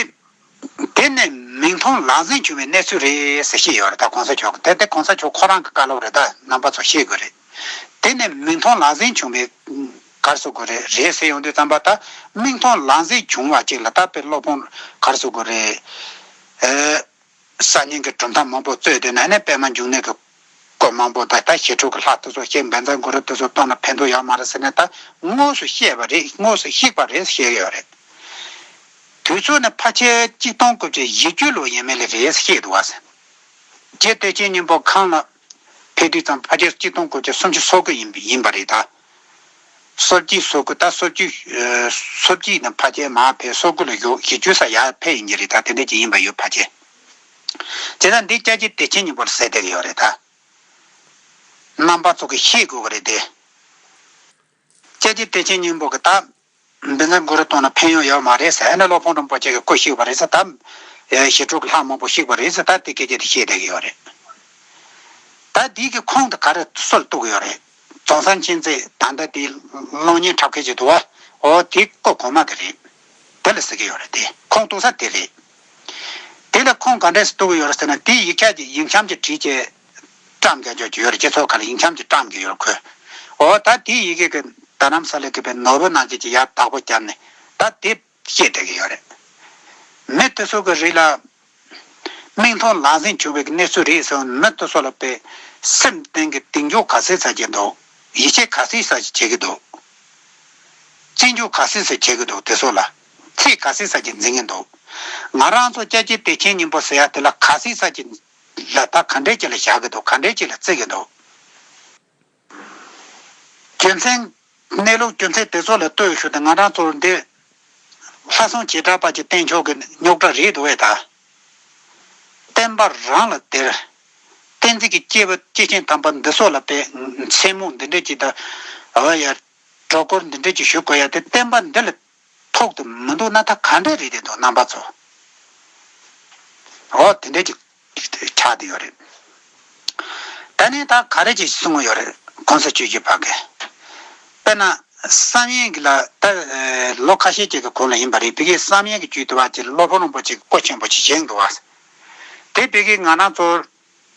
དེ་ནས་མིག་མཐོང་ལག་ཟིན་བྱུང་བའི་གནས་ཚུལ་རེད་ཟེར་བཤད་ཡོད་རེད། ད་གོང་ས་མཆོག་གི་དེ་དེ་གོང་ས་མཆོག་ཁོ་རང་གི་བཀའ་སློབ་རེད། ད་རྣམ་པ་ཚོ་ཤེས་དགོས་རེད། དེ་ནས་མིག་མཐོང་ལག་ཟིན་བྱུང་བའི་ག་རེ་ཟེར་དགོས་རེད། རེད་ཟེར་ཡོང་དུས་ཙམ་པ་ད་མིག་མཐོང་ལག་ཟིན་བྱུང་བ་ཅིག་ལ་ད་དཔེ་སློབ་དཔོན་ག་རེ་ཟེར་དགོས་རེད། ཨེ། གསར་རྙིང་གི་གྲུབ་མཐའ་མང་པོ་རྩོད་དེ་ན་ནས་པདྨ་འབྱུང་གནས་ཀྱི་སྐོར་མང་པོ་ད་ད་ཞི་ཁྲོ་གི་ལྷ་དེ་ཚོ་ཤེས། བཛྲ་གུ་རུ་དེ་ཚོ་གཏོང་ན་ཕན་ཐོགས་ཡོད་མ་རེད་ཟེར་ནས་ད་དངོས་སུ་བཤད་པ་རེད། དངོས་སུ་བཤིག་པ་རེད་བཤད་ཀྱི་ཡོད་རེད། དུས་ཚོད་ནི་ཕལ་ཆེར་གཅིག་སྟོང་དགུ་བརྒྱ་བཞི་བཅུ་ལོ་ཡས་མས་ལ་རེད་བཤད་འདུག་བ། རྗེ་བདེ་ཆེན་སྙིང་པོ་ཁམས་ལ་ཕེབས་དུས་ཙམ་ཕལ་ཆེར་གཅིག་སྟོང་དགུ་བརྒྱ་སུམ་ཅུ་སོ་དགུ་ཡིན་པ་ཡིན་པ་རེད་ད། སོ་གཅིག་སོ་དགུ་ད་སོ་གཅིག་ཨ། སོ་གཅིག་ནས་ཕལ་ཆེར་མར་ཕེབས་སོ་དགུ་ལ་ཡོད། བཞི་བཅུ་ཙམ་ཡར་ཕེབས་ཡིན་གྱི་རེད་ད། དེ་འདྲ་ཅིག་ཡིན་པ་ཡོད་ཕལ་ཆེར། དེ་ལྟར་འདི་སྐྱབས་རྗེ་བདེ་ཆེན་སྙིང་པོ་ལ་ཟེར་བསྡད་ཀྱི་ཡོད་རེད་ད། རྣམ་པ་ཚོ་གིས་ཤེས་དགོས་ཀྱི་རེད་དེ། སྐྱབས་རྗེ་བདེ་ཆེན་སྙིང་པོ་གིས་ད། བཛྲ་གུ་རུ་ཏོ་ན་ཕན་ཡོན་ཡོད་མ་རེད་ཟེར། ཨ་ནི་སློབ་དཔོན་རིན་པོ་ཆེ་གི་སྐུ་གཤེགས་པ་རེད་ཟེར་ད། ཨེ། ཞི་ཁྲོ་གི་ལྷ་མང་པོ་གཤེགས་པ་རེད་ཟེར་ད་དེ་སྐད་ཆ་དེ་བཤད་བསྡད་ཀྱི་ཡོད་རེད། ད་འདི་གི་ཁུངས་དེ་ག་རེ་སུ་ལ་གཏུག་གི་ཡོད་རེད། རྫོང་གསར་མཁྱེན་བརྩེ་ད་ལྟ་དེ་གློག་བརྙན་འཁྲབ་མཁན་ཅིག་འདུག་བ། འོ་དེ་སྐུ་གོང་མ་དེ་རེད། དེ་ལ་ཟེར་གྱི་ཡོད་རེད་དེ། ཁུངས་གཏུག་ས་དེ་རེད། དེ་ལ་ཁུངས་ག་འདྲས་སུ་གཏུག་གི་ཡོད་རེད་ཟེར་ན། དེ་ཡིག་ཆ་ཅིག་ཡིག་ཆམ་ཅིག་བྲིས་བྱས་བཀྲམ་རྒྱག་ཆོག་ཅིག་ཡོད་རེད། སྤྱི་ཚོགས་ཁག་ལ་ཡིག་ཆམ་ཅིག་བཀྲམ་གྱི་ཡོད་རེད་ཁོས། འོ་ད་དེ་ཡི་གེ་གི་རྡ་རམ་ས་ལའི་གི་པའི་ནོར་བུ་ནང་བཞིན་ཅིག་ཡར་བདག་པོ་བརྒྱབ་ནས་ད་དེ་བཤད་བསྡད་ཀྱི་ཡོད་རེད། མི་དེ་ཚོ་གི་རིགས་ལ་མིག་མཐོང་ལག་ཟིན་བྱུང་བའི་གནས་ཚུལ་རེད་ཟེར་བ། མི་དེ་ཚོ་ལ་དཔེ་སེམས་གཏིང་གི་གདེང་འཇོག་ག་ཚད་ཟ་གྱི་འདུག། ཡིད་ཆེས་ག་ཚད་ཟ་ཅིག་བྱེད་ཀྱི་འདུག། བརྩི་འཇོག་ག་ཚད་ཟ་བྱེད་ཀྱི་འདུག། དེ་ཚོ་ལ་ཚིག་ག་ཚད་ཟ་ཅིག་འཛིན་གྱི་འདུག། ང་རང་ཚོ་སྐྱབས་རྗེ་བདེ་ཆེན་སྙིང་པོ་ཟེར་ཡ་དེ་ལ་ག་ཚད་ཟ་ཅིག་ལ་ད་ག་འདྲས་ཅིག་ལ་བཞག་གི་འདུག། ག་འདྲས་ཅིག་ལ་བརྩི་གི་འདུག། རྒྱུ་མཚན། གནས་ལུགས་རྒྱུ་མཚན་དེ་ཚོ་ལ་ལྟོས་ཞུ་སྟེ་ང་རང་ཚོར་འདི་ལྷ་སྲུང་བྱེ་བྲག་པ་ཅིག་བསྟེན་ཆོག་གི་རྙོག་དྲ་རེད་འདུག་བས་ད། བསྟན་པ་རང་ལ་དེར་བསྟན་འཛིན་གྱི་སྐྱེས་བུ་སྐྱེས་ཆེན་དམ་པ་འདི་ཚོ་ལ་དཔེ་མཚན་སྨོད་འདི་འདྲ་ཅིག་དང་། ཨ་ཡ། སྒྲོ་སྐུར་འདི་འདྲ་ཅིག་ཞུ་དགོས་ཡ་དེ་བསྟན་པ་འདི་ལ་ཐུག་ཏུ་མི་འདུག་ན་ད་ག་འདྲ་རེད་དེ་འདུག་རྣམ་པ་ཚོ། འོ་དེ་འདྲ་ཅིག་ཆགས་བསྡད་ཡོད་རེད། ད་ནི་ད་ག་རེ་ཅིག་གསུང་གི་ཡོད་རེད། གོང་ས་ཆོས་ཀྱི་ཕ་གི། དཔེར་ན་བསམ་ཡས་ཀྱི་ལ་ད་ལོ་ཁ་ཤས་ཅིག་གི་གོང་ལ་ཡིན་པ་རེད། ཕ་གི་བསམ་ཡས་ཀྱི་རྒྱུད་དུ་བ་ཅིག་སློབ་དཔོན་རིན་པོ་ཆེ་གི་སྐུ་ཆེན་པོ་ཅིག་བཞེངས་འདུག་བ། དེ་ཕ་གི་ང་རང་ཚོ་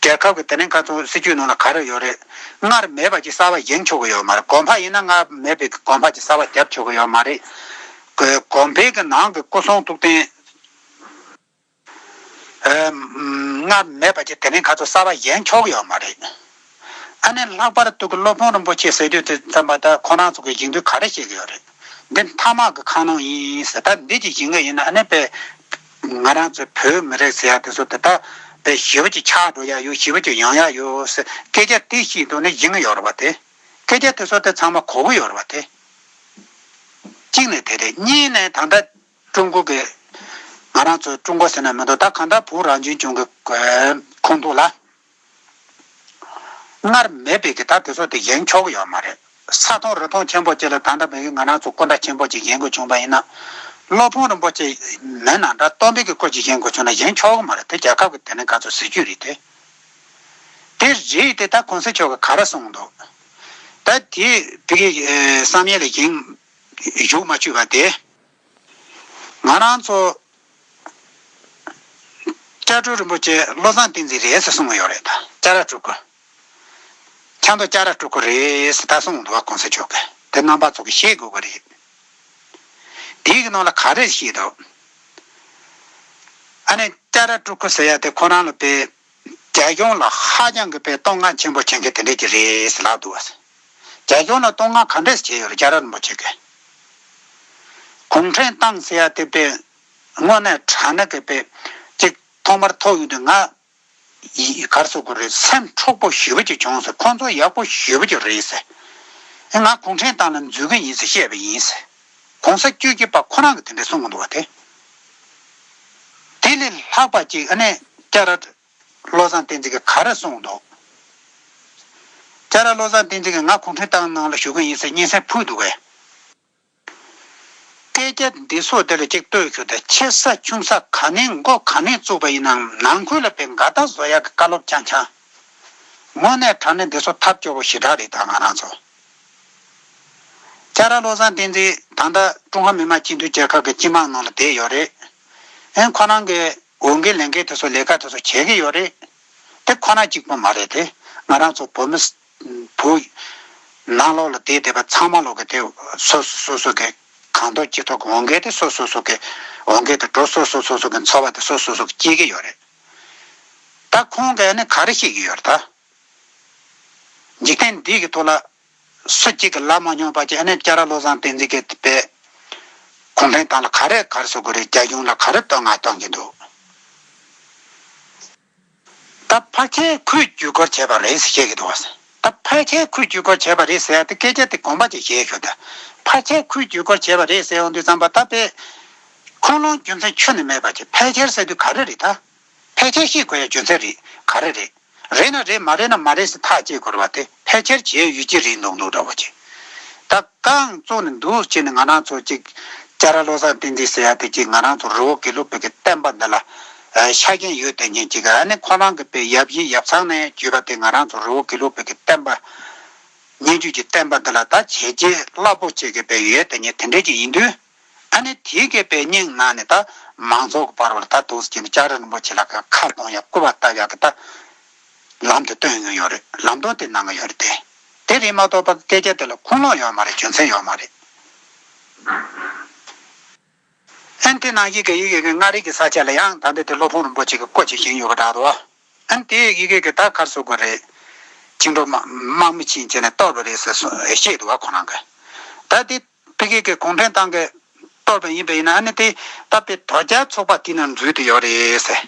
རྒྱལ་ཁབ་ཀྱི་དེ་རིང་ཁ་ཚོ་སྲིད་ཇུས་ནང་ལ་ག་རེ་ཡོད་རེད། སྔར་མེད་པ་ཅིག་གསར་པ་བཞེངས་ཆོག་གི་ཡོད་མ་རེད། གོང་འཕེལ་ཡིན་ན་སྔར་མེད་པའི་གོང་འཕེལ་ཅིག་གསར་པ་རྒྱབ་ཆོག་གི་ཡོད་མ་རེད། གོ- གོང་འཕེལ་གྱི་ནང་གི་སྐུ་སྲུང་ཐུགས་རྟེན། ཨ། སྔར་མེད་པ་ཅིག་དེ་རིང་ཁ་ཚོ་གསར་པ་བཞེངས་ཆོག་གི་ཡོད་མ་རེད། ཨ་ནི་ལྷག་པར་དུ་གི་སློབ་དཔོན་རིན་པོ་ཆེ་ཟེར་དུས་དེ་ཙམ་པ་ད་ཁོ་རང་ཚོ་གི་བཞེངས་དུས་ག་རེ་བཤད་གི་ཡོད་རེད། འདི་མཐའ་དམག་གི་ཁ་ནང་ཡིན་ཟེར། ད་འདི་ཅིག་བཞེངས་གི་ཡིན་ན་ཨ་ནི་དཔེ་ང་རང་ཚོའི་བོད་མི་རིགས་ཟེར་ཡ་དེ་ཚོ་དེ་ད་དཔེ་ཞེ་པོ་ཅིག་ཆགས་འགྲོ་ཡ་ཡོད། ཞེ་པོ་ཅིག་ཡོང་ཡ་ཡོད་ཟེར་སྐད་ཆ་དེ་བཤད་དུས་ནི་བཞེངས་གི་ཡོད་རེད་པ། དེ་སྐད་ཆ་དེ་ཚོ་དེ་ཚང་མ་གོ་གི་ཡོད་རེད་པ། དེ་གཅིག་ནས་དེ་རེད། གཉིས་ནས་ད་ལྟ་ཀྲུང་གོ་གི་ང་རང་ཚོ་ཀྲུང་གོ་ཟེར་ན་མི་འདུག་ད་གང་ལྟར་བོད་རང་བཙན་ལྗོངས་ཀྱི་ཁོངས་གཏོགས་ལ། སྔར་མེད་པའི་གི་ད་དེ་ཚོ་དེ་བཞེངས་ཆོག་གི་ཡོད་མ་རེད། ས་མཐོང་རི་མཐོང་ཆེན་པོ་ཅིག་ལ་ད་ལྟ་བོད་ཀྱི་ང་རང་ཚོ་སྐུ་འདྲ་ཆེན་པོ་ཅིག་བཞེངས་དགོས་བྱུང་པ་ཡིན་ན། སློབ་དཔོན་རིན་པོ་ཆེ་མིན་ན་འདྲ་སྟོན་པའི་གི་སྐུ་ཅིག་བཞེངས་དགོས་བྱུང་ན་བཞེངས་ཆོག་གི་མ་རེད། དེ་རྒྱལ་ཁབ་ཀྱི་དེ་ནི་ག་ཚོད་སྲིད་ཇུས་རེད་དེ། དེ་རེད་དེ་ད་གོང་ས་མཆོག་གི་ག་རེ་གསུངས་འདུག་ད་དེ་བོད་ཀྱི་བསམ་ཡས་ལ་བཞེངས་བཞུགས་མ་བཅུག་པ་དེ། ང་རང་ཚོ་སྐྱབས་མགོན་རིན་པོ་ཆེ་བློ་བཟང་བསྟན་འཛིན་རེད་ཟེར་གསུང་གི་ཡོད་རེད། ད་སྐྱ་ར་སྤྲུལ་སྐུ། ཆབ་མདོ་སྐྱ་ར་སྤྲུལ་སྐུ་རེད་ཟེར་ད་གསུང་གི་འདུག་བ་གོང་ས་མཆོག་གིས། དེ་རྣམ་པ་ཚོ་གིས་ཤེས་དགོས་ཀྱི་རེད། དེའི་གི་ནང་ལ་ག་རེ་བཤད་འདུག་ཨ་ནི་སྐྱ་ར་སྤྲུལ་སྐུ་ཟེར་ཡ་དེ་ཁོ་རང་ལ་དཔེ་རྒྱ་གཞུང་ལ་ཧ་ཅང་གི་དཔེ་བསྟོད་བསྔགས་ཆེན་པོ་བྱེད་མཁན་དེ་འདྲས་ཀྱི་རེད་ཟེར་ལབ་འདུག་བ། རྒྱ་གཞུང་ལ་བསྟོད་བསྔགས་ག་འདྲས་བྱས་ཡོད་རེད། སྐྱ་ར་རིན་པོ་ཆེ་གིས། གུང་ཁྲན་ཏང་ཟེར་ཡ་དེ་དཔེ་དངོས་གནས་དྲང་གནས་ཀྱི་དཔེ་ཅིག་ཐོག་མར་ཐོབ་ཡོང་དུས་ང་ཡི་གར་སོ་གོ་རེད། སེམས་འཁྲུག་པོ་ཞེ་པོ་ཅིག་བྱུང་ཟེར། ཁོང་ཚོ་ཡག་པོ་ཞེ་པོ་ཅིག་རེད་ཟེར། ཨེ་ང་གུང་ཁྲན་ཏང་ལ་འཛུལ་གི་ཡིན་ཟེར་བཤད་པ་ཡིན་ཟེར། གོང་ས་བཅུ་གཅིག་པ་ཁོ་རང་གིས་དེ་འདྲས་གསུང་གི་འདུག་བ་དེ། དེ་ལས་ལྷག་པ་ཅིག་ཨ་ནི་སྐྱ་ར་བློ་བཟང་བསྟན་འཛིན་གྱིས་ག་རེ་གསུངས་འདུག་སྐྱ་ར་བློ་བཟང་བསྟན་འཛིན་གྱིས་ང་གུང་ཁྲན་ཏང་ནང་ལ་ཞུགས་ཀྱི་ཡིན་ཟེར་སྙན་སེང་ཕུལ་འདུག་གས། སྐད་ཆ་འདི་ཚོ་དེ་ལ་གཅིག་ལྟོས་ཤོག་དང་། ཆེ་ས་ཆུང་ས་ག་ནས་འགོ་ག་ནས་བཙུགས་པ་ཡིན་ནའང་ནང་ཁུལ་ལ་དཔེ་འགལ་ཟླ་བཟོ་ཡག་གི་བཀའ་སློབ་རྐྱང་རྐྱང་། དངོས་གནས་དྲང་གནས་འདི་ཚོ་ཐབས་སྐྱོ་པོ་ཞེ་དྲག་རེད། ད་ང་རང་ཚོ་སྐྱ་ར་བློ་བཟང་བསྟན་འཛིན་ད་ལྟ་ཀྲུང་ཧྭ་མི་དམངས་སྤྱི་མཐུན་རྒྱལ་ཁབ་ཀྱི་སྤྱི་དམངས་ནང་ལ་བསྡད་ཡོད་རེད། ཨེ་ཁོ་རང་གི་འོས་འགན་ལས་འགན་དེ་ཚོ་ལས་ཀ་དེ་ཚོ་བྱེད་ཀྱི་ཡོད་རེད། དེ་ཁོ་ན་གཅིག་པོ་མ་རེད་དེ། ང་རང་ཚོ་བོད་མི་བོད་ནང་ལོགས་ལ་བསྡད་བསྡད་པ་ཚང་མ་ལོག་གི་དེ་སོ་སོ་སོ་སོ་གི་གང་ཐོག་ཅི་ཐོག་གི་འོས་འགན་དེ་སོ་སོ་སོ་གི་འོས་འགན་དེ་འགྲོ། སོ་སོ་སོ་སོ་གི་འཚོ་བ་དེ་སོ་སོ་སོ་གི་སྐྱེལ་གི་ཡོད་རེད། ད་ཁོང་གིས་ནི་ག་རེ་བཤད་ཀྱི་ཡོད་རེད་ད། འཇིག་རྟེན་འདི་གི་ཐོག་ལ་སུ་གཅིག་གིས་ལབ་མ་མྱོང་པ་ཅིག་ཨ་ནི་སྐྱ་ར་བློ་བཟང་བསྟན་འཛིན་གྱིས་དཔེ་གུང་ཁྲན་ཏང་ལ་ག་རེ་ག་རེ་ཟེར་དགོས་རེད། རྒྱ་གཞུང་ལ་ག་རེ་བསྟོད་བསྔགས་གཏོང་གི་འདུག་ད་ཕལ་ཆེར་ཁོས་བརྒྱུད་སྐུར་བྱས་པ་རེད་ཟེར་བཤད་ཀྱི་འདུག་བ། ད་ཕལ་ཆེར་ཁོས་བརྒྱུད་སྐུར་བྱས་པ་རེད་ཟེར་ཡ་དེ་སྐད་ཆ་དེ་དགོངས་པ་ཅིག་བཞེས་ཤོག་ད། ཕལ་ཆེར་ཁོས་བརྒྱུད་སྐུར་བྱས་པ་རེད་ཟེར་ཡོང་དུས་ཙམ་པ་ད་དཔེ་ཁུངས་ལུང་རྒྱུ་མཚན་ཁྱོན་ནས་མེད་པ་ཅིག་ཕལ་ཆེར་ཟེར་དུས་ག་རེ་རེད་ད། ཕལ་ཆེར་ཤེས་དགོས་ཡ་རྒྱུ་མཚན་རེད་ག་རེ་རེད། རེད་ན་རེད། མ་རེད་ན་མ་རེད་ཟེར་ཐག་བཅད་དགོས་རེད་བ། དེ་ཕལ་ཆེར་བྱས་ཡོད་ཀྱི་རེད་འདུག་འདུག་འདྲ་བོ་ཅིག་ད་རྐང་བཙུགས་ནས་འདུག་བྱས་ནས་ང་རང་ཚོ་ཅིག་སྐྱ་ར་བློ་བཟང་བསྟན་འཛིན་ཟེར་ཡ་དེ་ཅིག་ང་རང་ཚོ་རི་བོ་དགེ་ལུགས་པའི་གི་བསྟན་པ་འདི་ལ་ཨ་ཆ་རྐྱེན་ཡོད་དེ་ཉིད་ཅིག་ཨ་ནི་ཁོ་རང་གི་དཔེ་ཡབ་གཞིས་ཡབ་ཚང་ནས་བརྒྱུད་པ་དེ་ང་རང་ཚོ་རི་བོ་དགེ་ལུགས་པའི་གི་བསྟན་པ་སྙན་བརྒྱུད་ཀྱི་བསྟན་པ་འདི་ལ་ད་བྱས་རྗེས་རླབས་པོ་ཆེ་གི་དཔེ་ཡོད་དེ་ཉིད་དེ་འདྲས་ཅིག་ཡིན་དུས། ཨ་ནི་དེའི་གི་དཔེ་སྙིང་ནང་ནས་ད་མང་ཚོགས་ཀྱི་བར་བར་ད་འདུག་སེ་བྱས་ནས་སྐྱབས་རྗེ་རིན་པོ་ཆེ་ལ་ཁ་གཏོང་ཡ་སྐུར་བ་བཏབ་ཡ་གི་ད་ལམ་དེ་སྟོན་གྱི་ཡོད་རེད། ལམ་སྟོན་དེ་གནང་གི་ཡོད་རེད་དེ། དེ་རེད་མ་གཏོགས་པ་སྐད་ཆ་དེ་ལ་ཁུངས་ལུང་ཡོད་མ་རེད། རྒྱུ་མཚན་ཡོད་མ་རེད། ཨ་ནི་དེ་ནང་བཞིན་གི་ཡི་གེ་གི་མངའ་རིས་ཀྱི་ས་ཆ་ལ་ཡང་ད་ལྟ་དེ་སློབ་དཔོན་རིན་པོ་ཆེ་གི་སྐུ་ཅིག་བཞེངས་ཡོད་པ་འདྲ་འདུག་ཨ་ནི་དེ་ཡི་གེ་གི་ད་ག་རེ་ཟེར་དགོས་རེད། བཅིངས་འགྲོལ་དམག་དམག་མི་ཕྱིན་བྱས་ནས་གཏོར་བ་རེད་ཟེར་གསུངས་བཤད་འདུག་བ་ཁོ་རང་གིས། ད་དེ་ཕ་གི་གི་གུང་ཁྲན་ཏང་གིས་གཏོར་བ་ཡིན་པ་ཡིན་ན་ཨ་ནི་དེ་ད་དཔེ་དོལ་རྒྱལ་ཚོགས་པ་དེ་ནང་འཛུལ་དུ་ཡོད་རེད་ཟེར།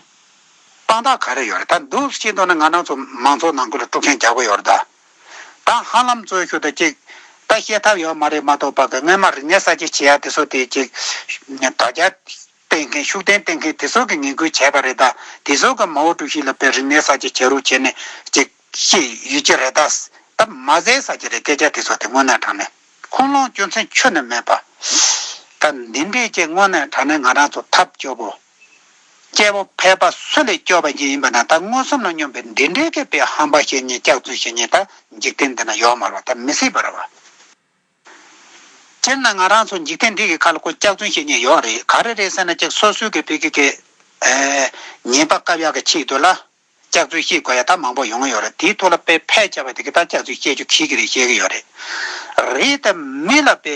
དཔང་རྟགས་ག་རེ་ཡོད་རེད། ད་འདུག་སེ་བྱས་འདུག་ན་ང་རང་ཚོ་མང་ཚོགས་ནང་ཁུལ་ལ་དཀྲུག་ཤིང་རྒྱག་གི་ཡོད་རེད་ད། ད་ཧ་ལམ་གཙོ་ཤོས་ད་ཅིག་ད་བཤད་ཐབས་ཡོད་མ་རེད་མ་གཏོགས་པ་གི་སྔོན་མ་རིག་གནས་གསར་བརྗེ་བྱེད་ཡ་དེ་ཚོ་དེ་ཅིག་དོལ་རྒྱལ་བསྟེན་མཁན་ཤུགས་ལྡན་བསྟེན་མཁན་དེ་ཚོ་གི་ངན་སྐུལ་བྱས་པ་རེད་ད། དེ་ཚོ་གི་མའོ་ཀྲུའུ་ཞི་ལ་དཔེ་རིག་གནས་གསར་བརྗེ་བྱེད་རོགས་བྱས་ནས་ཅིག་བཤད་ཡོད་ཀྱི་རེད་ད། ད་མ་ཟད་ས་ཀྱི་རེད། སྐད་ཆ་དེ་ཚོ་དེ་དངོས་གནས་དྲང་གནས་ཁུངས་ལུང་རྒྱུ་མཚན་ཁྱོན་ནས་མེད་པ། ད་འདི་འདྲས་ཀྱི་དངོས་གནས་དྲང་གནས་ང་རང་ཚོ་ཐབས་སྐྱོ་པོ། སྐྱེ་བོ་ཕལ་པ་སུ་ལས་སྐྱོ་བ་ཞིག་ཡིན་པ་ན་ད་མངོན་སུམ་ལ་སྙོམས་པའི་འདི་འདྲས་ཀྱི་དཔེ་ཧམ་པ་བཤད་མཁན་སྐྱག་རྫུན་བཤད་མཁན་ད་འཇིག་རྟེན་འདི་ན་ཡོད་མ་རེད་བ། ད་མི་སྲིད་པ་རེད་བ། སྤྱིར་ན་ང་རང་ཚོ་འཇིག་རྟེན་འདི་གི་ཁ་ལ་ཁོ་སྐྱག་རྫུན་བཤད་མཁན་ཡོད་རེད། ག་རེ་རེད་ཟེར་ན་ཅིག་སོ་སོའི་གི་ཕ་གི་གི་ཨེ་ཉེས་པ་བཀབ་ཡག་གི་ཆེད་དུ་ལ། སྐྱག་རྫུན་བཤད་དགོས་ཡ་ད་མང་པོ་ཡོང་གི་ཡོད་རེད། དེའི་ཐོག་ལ་དཔེ་ཕལ་ཆེ་བ་དེ་གི་ད་སྐྱག་རྫུན་བཤད་རྒྱུ་ཁེལ་གི་རེད། བཤད་གི་ཡོད་རེད། རེད་ད་མི་ལ་དཔེ་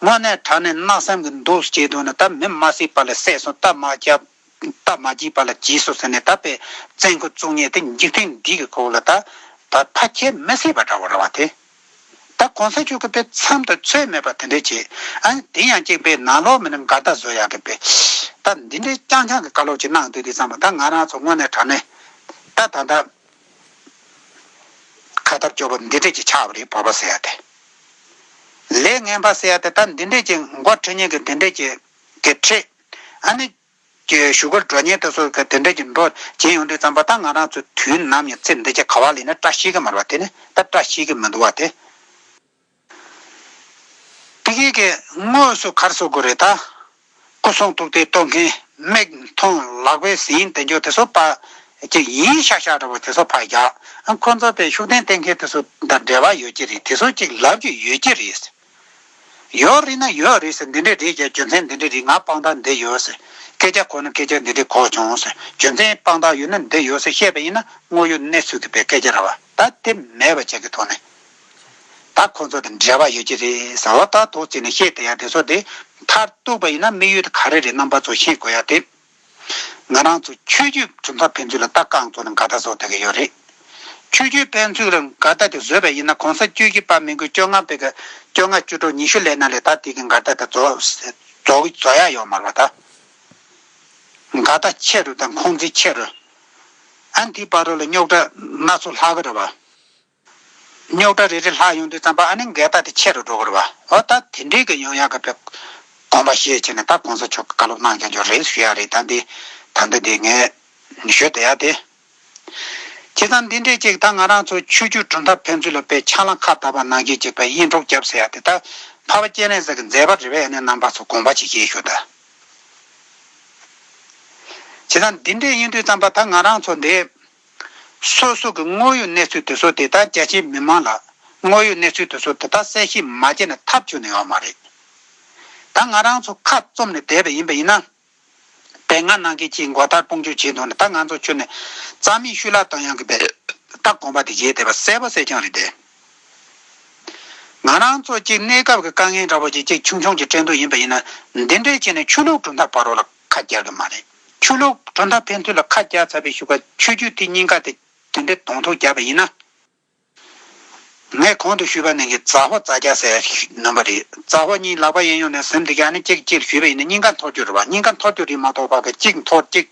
དངོས་གནས་དྲང་གནས་གནག་སེམས་ཀྱི་འདུག་བྱེད་དུས་ནི་ད་མི་མ་སྲིད་པ་ལ་བསད་སོང་། སྟབས་མ་བྱ་སྟབས་མ་བྱེད་པ་ལ་བྱས་སོང་ཟེར་ནས་ད་དཔེ་བཙན་སྐུལ་བཙུགས་མཁན་དེ་འཇིག་རྟེན་འདི་གི་སྐོར་ལ་ད་ད་ཕལ་ཆེར་མི་སྲིད་པ་འདྲ་བོ་རེད་བ་དེ། ད་གོང་ས་མཆོག་གིས་དཔེ་མཚམས་དང་ཚོད་མེད་པ་དེ་འདྲས་བྱས། ཨ་ནི་དེ་ཡང་གཅིག་དཔེ་ནང་ལོགས་མི་ནི་འགལ་ཟླ་བཟོ་ཡག་གི་དཔེ། ད་འདི་འདྲའི་རྐྱང་རྐྱང་གི་བཀའ་སློབ་ཅིག་གནང་སྡོད་དུས་ཙམ་པ་ད་ང་རང་ཚོ་དངོས་གནས་དྲང་གནས་ད་ད་ལྟ་ཁ་ཐབས་སྐྱོ་པོ་འདི་འདྲས་ཅིག་ཆགས་པ་རེད། བོད་པ་ཟེར་ཡ་དེ། ལས་ངན་པ་ཟེར་ཡ་དེ་ད་འདི་འདྲས་ཅིག་མགོ་ཁྲིད་མཁན་གྱི་འདི་འདྲས་ཅིག་གི་ཁྲིད། ཨ་ནི། གི་ཞུ་སྐུལ་འགྲོ་མཁན་དེ་ཚོ་གི་དེ་འདྲ་གི་འགྲོ་བྱེད་ཡོང་དུས་ཙམ་པ་ད་ང་རང་ཚོ་དུས་ནམ་ཡང་ཚེ་འདི་ཆ་ག་བ་ལས་ན་བཀྲ་ཤིས་ཀྱི་མ་རེད་བ། དེ་ནི་ད་བཀྲ་ཤིས་ཀྱི་མི་འདུག་བ་དེ། དེ་གི་གི་དངོས་སུ་ག་རེ་ཟེར་དགོས་རེད་ད། སྐུ་གསུང་ཐུགས་དེ་གཏོང་མཁན་མིག་མཐོང་ལག་པས་ཟིན་དེ་འཇོག་དེ་ཚོ་པ་ཅིག་ཡིན་ཤག་ཤག་འདྲ་བོ་དེ་ཚོ་ཕར་རྒྱག་ཁོང་ཚོ་པའི་ཤུགས་ལྡན་བསྟེན་མཁན་དེ་ཚོ་དང་འབྲེལ་བ་ཡོད་ཀྱི་རེད། དེ་ཚོ་ཅིག་ལབ་ཀྱི་ཡོད་ཀྱི་རེད། ཡོད་རེད་ན་ཡོད་རེད་ཟེར། འདི་འདྲ་རེད་ཀྱང་རྒྱུ་མཚན་འདི་འདྲ་རེད། ང་དཔང་རྟགས་འདི་ཡོད་ཟེར། སྐད་ཆ་གོ་ན་སྐད་ཆ་འདི་འདྲ་གོ་བྱུང་ཟེར། རྒྱུ་མཚན་དཔང་རྟགས་ཡོད་ན་འདི་ཡོད་ཟེར་བཤད་པ་ཡིན་ན་དངོས་ཡོད་གནས་ཚུལ་གྱི་པའི་སྐད་ཆ་རེད་བ། ད་དེ་མེད་པ་བྱེད་ཀྱི་ཐོག་ནས་ད་ཁོང་ཚོ་དང་འབྲེལ་བ་ཡོད་ཀྱི་རེད་ཟེར་བ། ད་ཐོག་བརྩིས་ནས་བཤད་བསྡད་ཡ་དེ་ཚོ་དེ་མཐར་གཏུགས་པ་ཡིན་ན་དམིགས་ཡུལ་དེ་ག་རེ་རེད་རྣམ་པ་ཚོ་ཤེས་དགོས་ཡ་དེ། ང་རང་ཚོ་ཆོས་བརྒྱུད་གྲུབ་མཐའ་ཕན་ཚུན་ལ་ད་རྐང་བཙུགས་ནས་འགལ་ཟླ་བཟོ་བསྡད་ཀྱི་ཡོད་རེད། ཆོས་བརྒྱུད་ཕན་ཚུན་ལ་འགལ་ཟླ་དེ་བཟོས་པ་ཡིན་ན་གོང་ས་བཅུ་བཞི་པ་མི་འགོས་བཅོ་ལྔ་པའི་གི་བཅོ་ལྔ་བཅུ་དྲུག་ཉི་ཤུ་ལས་ན་ལས་ད་དེ་གི་འགལ་ཟླ་དེ་རྫོགས་རྫོགས་རྫོགས་ཡ་ཡོད་མ་རེད་བ། ད་འགལ་ཟླ་ཆེ་རུ་དང་ཁོང་ཚིག་ཆེ་རུ། ཨ་ནི་དེའི་བར་དུ་ལ་རྙོག་དྲ་སྣ་ཚོགས་ལྷག་གི་རེད་བ། རྙོག་དྲ་རེ་རེ་ལྷག་ཡོང་དུས་ཙམ་པ་ཨ་ནི་འགལ་ཟླ་དེ་ཆེ་རུ་འགྲོ་གི་རེད་བ། འོ་ད་དེ་འདྲའི་གི་ཡོང་ཡག་གི་དཔེ་དགོངས་པ་བཞེས་བྱས་ནས་ད་གོང་ས་མཆོག་གི་བཀའ་སློབ་གནང་རྐྱང་རྐྱང་རེད་ཞུ་ཡག་རེད། ད་འདི་ད་འདི་འདི་ངས་ཞུ་བསྡད་ཡག་དེ། བྱས་ཙང་འདི་འདྲའི་ཅིག་ད་ང་རང་ཚོ་ཆོས་བརྒྱུད་གྲུབ་མཐའ་ཕན་ཚུན་ལ་དཔེ་ཕྱག་ལེན་ཁ་བཏབ་པ་ནང་བཞིན་ཅིག་དཔེ་དབྱེན་དཀྲུག་བརྒྱབ་ཟེར་ཡག་དེ་ད་འཕགས་པ་སྤྱན་རས་གཟིགས་ཀྱི་མཛད་པ་རེད་པས། ཨ་ནི་རྣམ་པ་ཚོ་དགོངས་པ་ཅིག་བཞེས་ཞུ་ད། བྱས་ཙང་འདི་འདྲའི་ཡིན་དུས་ཙམ་པ་ད་ང་རང་ཚོ་འདི། སོ་སོ་གི་དངོས་ཡོད་གནས་ཚུལ་དེ་ཚོ་དེ་དག་རྒྱ་ཆེའི་མི་མང་ལ་དངོས་ཡོད་གནས་ཚུལ་དེ་ཚོ་དེ་དག་གསལ་བཤད་མ་བྱས་ན་ཐབས་ཆོད་ནི་ཡོད་མ་རེད། ད་ང་རང་ཚོ་ཁ་བཙུམ་ནས་བསྡད་པ་ཡིན་པ་ཡིན་ན། དེ་སྔ་ནང་གི་ཅིག་མགོ་ཐར་དཔུང་འཇུག་བྱེད་དོན་ནི་ད་ང་ཚོ་ཁྱོན་ནས་རྩ་མེད་ཤུལ་བརླག་བཏང་ཡག་གི་བས་ད་དགོངས་པ་དེ་བཞེས་བསྡད་པ་གསལ་པོ་གསལ་རྐྱང་རེད་དེ། ང་རང་ཚོ་ཅིག་གནས་སྐབས་ཀྱི་དཀའ་ངལ་འདྲ་བོ་ཅིག་ཅིག་ཆུང་ཆུང་ཅིག་འཕྲད་འདོད་ཡིན་པ་ཡིན་ན་འདི་འདྲའི་བྱས་ནས་ཆོས་ལུགས་གྲུབ་མཐའ་བར་རོ་ལ་ཁ་རྒྱག་གི་མ་རེད། ཆོས་ལུགས་གྲུབ་མཐའ་ཕན་ཚུན་ལ་ཁ་རྒྱག་ཚར་བའི་གཞུག་ག་ཆོས་བརྒྱུད་དེ་གཉིས་ཀ་དེ་དེ་འདྲའི་གདོང་ཐུག་རྒྱག་པ་ཡིན་ན། ངས་གོང་དུ་ཞུས་པ་ནང་གི་རྫ་ཕོ་རྫ་རྒྱ་ཟེར་ནོན་པ་རེད། རྫ་ཕོ་གཉིས་ལག་པ་གཡས་གཡོན་ནས་ཟིན་འདི་ག་ནི་གཅིག་གཅིག་ཞུས་པ་ཡིན་ན་གཉིས་ཀ་འཐོར་རྒྱུ་རེད་བ། གཉིས་ཀ་འཐོར་རྒྱུ་རེད་མ་གཏོགས་པ་གི་གཅིག་འཐོར་གཅིག་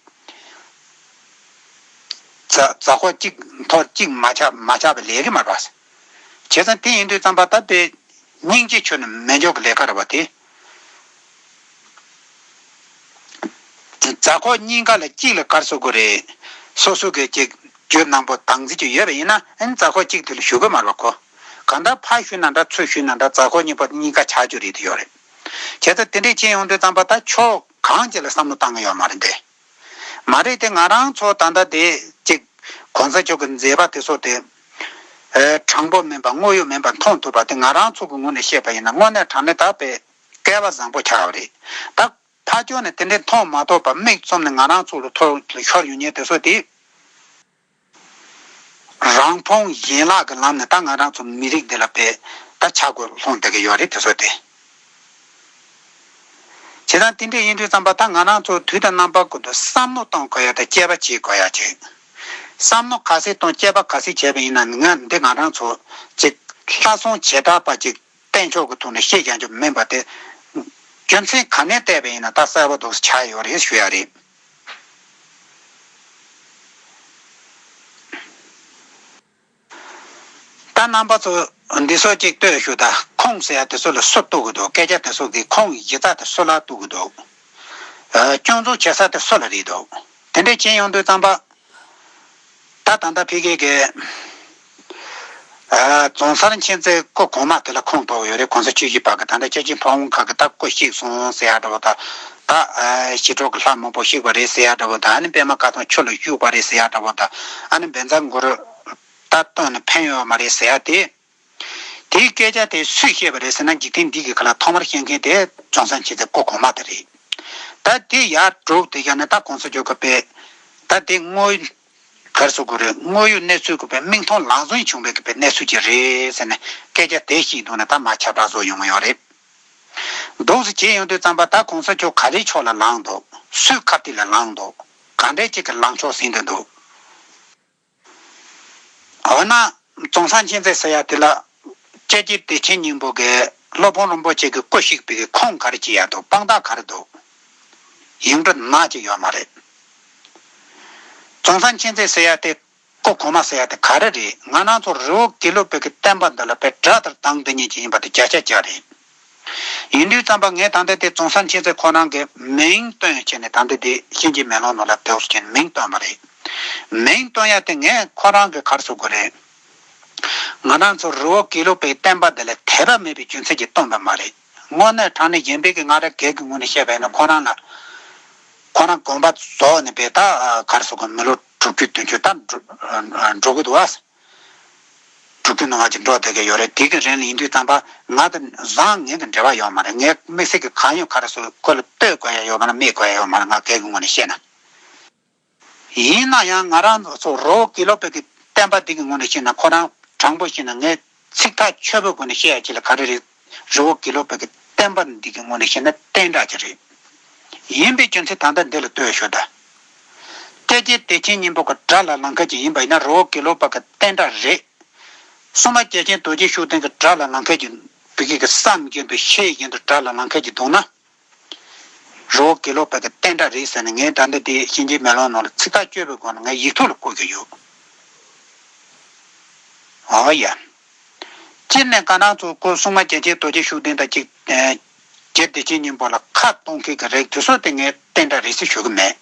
རྫ་རྫ་ཕོ་གཅིག་འཐོར་གཅིག་མ་ཆགས་མ་ཆགས་པའི་ལས་ཀྱི་མ་རེད་བ། བྱས་ཙང་དེ་ཡིན་དུས་ཙམ་པ་ད་དཔེ་སྙིང་རྗེ་ཆོས་ནི་མེ་སྒྱོགས་ཀྱི་ལས་ཀ་རེད་བ་དེ། རྫ་ཁོག་གཉིས་ཀ་ལ་གཅིག་ལ་ག་རེ་ཟེར་དགོས་རེད། སོ་སོ་གི་ཅིག་རྒྱུ་ནང་པོ་དང་འཛིན་ཅིག་ཡོད་པ་ཡིན་ན་ཨ་ནི་རྫ་ཁོག་གཅིག་དེ་ལ་ཞུ་གི་མ་རེད་བ་ཁོ། གང་ལྟར་ཕར་ཞུས་ན་འདྲ་ཚུར་ཞུས་ན་འདྲ་རྫ་ཁོག་གཉིས་པོ་གཉིས་ཀ་ཆགས་རྒྱུ་རེད་དེ་ཡོད་རེད། བྱས་ཙང་དེ་འདྲས་བྱས་ཡོང་དུས་ཙམ་པ་ད་ཕྱོགས་གང་ཅིག་ལ་བསམ་བློ་བཏང་གི་ཡོད་མ་རེད་དེ། མ་རེད་དེ་ང་རང་ཚོ་ད་ལྟ་དེ་ཅིག་གོང་ས་མཆོག་གི་མཛད་པ་དེ་ཚོ་དེ། ཨེ་དྲང་པོ་མིན་པ་དངོས་ཡོད་མིན་པ་མཐོང་ཐུབ་པ་དེ་ང་རང་ཚོ་གི་ངོས་ནས་བཤད་པ་ཡིན་ན་དངོས་གནས་དྲང་གནས་ད་དཔེ་སྐལ་བ་བཟང་པོ་ཆགས་པ་རེད་ད། ཕར་ཕྱོགས་ནས་དེ་འདྲའི་མཐོང་མ་ཐུབ་པ་མིག་བཙུམ་ནས་ང་རང་ཚོ་ལ་ཐོར་ཤོར་ཡོང་མཁན་དེ་ཚོ་དེ། རང་ཕུང་ཡན་ལག་གི་ལམ་ནས་ད་ང་རང་ཚོ་མི་རིགས་འདི་ལ་དཔེ་ད་ཆག་སྒོ་ལྷུང་བསྡད་ཀྱི་ཡོད་རེད་དེ་ཚོ་དེ། བྱས་ཙང་དེ་འདྲ་ཡིན་དུས་ཙམ་པ་ད་ང་རང་ཚོ་དུས་དང་རྣམ་པ་ཀུན་ཏུ་བསམ་བློ་གཏོང་དགོས་ཡ་དང་དཔྱད་པ་བྱེད་དགོས་ཡ་ཅིག་བསམ་བློ་ག་ཚད་གཏོང་དཔྱད་པ་ག་ཚད་བྱས་པ་ཡིན་ན་ང་འདི་ང་རང་ཚོ་ཅིག་ལྷ་སྲུང་བྱེ་བྲག་པ་ཅིག་བསྟན་ཕྱོགས་ཀྱི་ཐོག་ནས་བཤད་ཀྱང་རྒྱུ་མིན་པ་དེ། རྒྱུ་མཚན་ག་ནས་བལྟས་པ་ཡིན་ན་ད་གསལ་པོ་འདུག་ཆགས་ཡོད་རེད་ཞུ་ཡ་རེད། ད་རྣམ་པ་ཚོ་འདི་ཚོ་གཅིག་ལྟོས་ཞུ་ད། ཁུངས་ཟེར་ཡ་དེ་ཚོ་ལ་སུ་གཏུག་གི་འདུག་སྐད་ཆ་དེ་ཚོ་གི་ཁུངས་གཞི་རྩ་དེ་སུ་ལ་གཏུག་གི་འདུག་ཨ། སྐྱོན་འཛུགས་བྱེད་ས་དེ་སུ་ལ་རེད་འདུག་དེ་འདྲས་བྱས་ཡོང་དུས་ཙམ་པ། ད་ད་ལྟ་ཕ་གི་གི་ཨ། རྫོང་སར་མཁྱེན་བརྩེ་སྐུ་གོང་མ་དེ་ལ་ཁུངས་གཏུག་ཡོད་རེད། གོང་ས་ཆོས་བཞི་པ་གི་ད་ལྟ་སྐྱབས་རྗེ་ཕ་བོང་ཁ་གི་ད་སྐུ་གཤེགས་སོང་ཟེར་ཡ་འདྲ་བོ་ད། ད་ཨ། ཞི་ཁྲོ་གི་ལྷ་མང་པོ་གཤེགས་པ་རེད་ཟེར་ཡ་འདྲ་བོ་ད། ཨ་ནི་པདྨ་དཀར་ཚང་ཆུ་ལ་གཡུགས་པ་རེད་ཟེར་ཡ་འདྲ་བོ་ད། ཨ་ནི་བཛྲ་གུ་རུ་ད་བཏོན་ནས་ཕན་ཡོད་མ་རེད་ཟེར་ཡ་དེ། དེའི་སྐད་ཆ་དེ་སུས་བཤད་པ་རེད་ཟེར་ན་འཇིག་རྟེན་འདི་གི་ཁ་ལ་ཐོག་མར་བཤད་མཁན་དེ་རྫོང་སར་མཁྱེན་བརྩེ་སྐུ་གོང་མ་དེ་རེད། ད་དེ་ཡར་སྒྲུག་དེ་ཡང་ནི་ད་གོང་ས་མཆོག་གི་དཔེ་ད་དེ་དངོས་ ག་རེ་ཟེར་དགོས་རེད། དངོས་ཡོད་གནས་ཚུལ་གྱི་པའི་མིག་མཐོང་ལག་ཟིན་བྱུང་བའི་གི་པའི་གནས་ཚུལ་ཅིག་རེད་ཟེར་ནས་སྐད་ཆ་དེ་བཤད་འདུག་ན་ད་མ་ཁྱབ་བསྒྲགས་བཟོ་ཡོང་གི་ཡོད་རེད། འདུག་སེ་བྱས་ཡོང་དུས་ཙམ་པ་ད་གོང་ས་མཆོག་ག་རེའི་ཕྱོགས་ལ་ལངས་འདུག་སུའི་ཁ་གཏད་ལ་ལངས་འདུག་ག་འདྲའི་ཅིག་གི་ལངས་ཕྱོགས་ཟིན་བསྡད་འདུག་འོ་ན། ཙོང་ས་འཆད་རྩེ་ཟེར་ཡ་དེ་ལ། སྐྱབས་རྗེ་བདེ་ཆེན་སྙིང་པོ་གིས་སློབ་དཔོན་རིན་པོ་ཆེ་གི་སྐུ་གཤེགས་པའི་གི་ཁུངས་ག་རེ་བྱེད་ཡ་འདུག་དཔང་རྟགས་ག་རེ་འདུག་ཡིག་འབྲུ་ནག་ཅིག་ཡོད་མ་རེད། ཙོང་ས་འཆད་རྩེ་ཟེར་ཡ་དེ། སྐུ་གོང་མ་ཟེར་ཡ་དེ་ག་རེ་རེད། ང་རང་ཚོ་རི་བོ་དགེ་ལུགས་པའི་གི་བསྟན་པ་འདི་ལ་དཔེ་དགྲ་ལྟར་སྡང་བསྡད་མཁན་ཅིག་ཡིན་པ་དེ་བརྒྱ་ཆ་བརྒྱ་རེད། ཡིན་དུས་ཙམ་པ་ངས་ད་ལྟ་དེ་ཙོང་ས་འཆད་རྩེ་ཁོ་རང་གི་མིང་བཏོན་བྱས་ནས་ད་ལྟ་དེ་གཤིན་རྗེ་མེ་ལོང་ནང་ལ་དེ་འོ་བྱས་ནས་མིང་བཏོན་པ་རེད། མིང་བཏོན་ཡ་དེ་ངས་ཁོ་རང་གི་ག་རེ་ཟེར་དགོས་རེད། ང་རང་ཚོ་རི་བོ་དགེ་ལུགས་པའི་བསྟན་པ་འདི་ལ་དད་པ་མེད་པའི་རྒྱུ་མཚན་གྱིས་བཏོན་པ་མ་རེད། དངོས་གནས་དྲང་གནས་གཞན་པའི་གི་ང་རང་སྒེར་གྱི་ངོས་ནས་བཤད་པ་ཡིན་ན་ཁོ་རང་ལ། ཁོ་རང་དགོན་པ་རྫོགས་ནས་པའི་ད་ག་རེ་ཟེར་དགོས། མི་ལོ་དྲུག་ཅུ་བདུན་ཅུ་ད་འགྲོ་འགྲོ་གི་འདུག་ཨ། དྲུག་ཅུ་ནང་ཅིག་འགྲོ་བསྡད་ཀྱི་ཡོད་རེད། དེ་གི་རིང་ལ་ཡིན་དུས་ཙམ་པ་ང་དང་བཟང་ངན་གྱི་འབྲེལ་བ་ཡོད་མ་རེད། ངས་དམིགས་བསལ་གྱི་གང་ཡོད་ག་རེ་ཟེར་ཁོ་ལ་བསྟོད་དགོས་ཡ་ཡོད་མ་རེད། སྨད་དགོས་ཡ་ཡོད་མ་རེད། ང་སྒེར་གྱི་ངོས་ནས་བཤད་ན། ཡིན་ན་ཡང་ང་རང་ཚོ་རི་བོ་དགེ་ལུགས་པའི་གི་བསྟན་པ་འདི་གི་ངོས་ནས་བཤད་ན་ཁོ་རང་དྲང་པོ་བཤད་ན་ངས་ཚིག་ཐག་ཆོད་པོའི་སྒོ་ནས་བཤད་ཡ་ཅིག་ལ་ག་རེ་རེད། རི་བོ་དགེ་ལུགས་པའི་གི་བསྟན་པ་འདི་གི་ངོས་ནས་བཤད་ན་བསྟན་དགྲ་ཅིག་རེད། ཡིན་པའི་རྒྱུ་མཚན་ད་ལྟ་འདི་ལ་ལྟོས་ཤོག་ད། སྐྱབས་རྗེ་བདེ་ཆེན་སྙིང་པོ་གི་དགྲ་ལ་ལངས་མཁན་ཅིག་ཡིན་པ་ཡིན་ན་རི་བོ་དགེ་ལུགས་པ་གི་བསྟན་དགྲ་རེད། སྲུང་མ་རྒྱལ་ཆེན་རྡོ་རྗེ་ཤུགས་ལྡན་གི་དགྲ་ལ་ལངས་མཁན་ཅིག་བི་གི་གི་བསམ་བཞིན་དུ་ཤེས་བཞིན་དུ་དགྲ་ལ་ལངས་མཁན་ཅིག་འདུག་ན། རི་བོ་དགེ་ལུགས་པ་གི་བསྟན་དགྲ་རེད་ཟེར་ནས་ངས་ད་ལྟ་དེ་གཤིན་རྗེ་མེ་ལོང་ནང་ལ་ཚིག་ཐག་གཅོད་པའི་སྒོ་ནས་ངས་ཡིག་ཐོག་ལ་བཀོད་ཀྱི་ཡོད། ཨོ་ཡ། སྤྱིར་ནས་ང་རང་ཚོ་སྐུ་སྲུང་མ་རྒྱལ་ཆེན་རྡོ་རྗེ་ཤུགས་ལྡན་དང་གཅིག་རྒྱལ་བདེ་ཆེན་སྙིང་པོ་ལ་ཁ་གཏོང་མཁན་གྱི་རིགས་དེ་ཚོ་དེ་ངས་བསྟན་དགྲ་རེད་ཟེར་ཞུ་གི་མེད།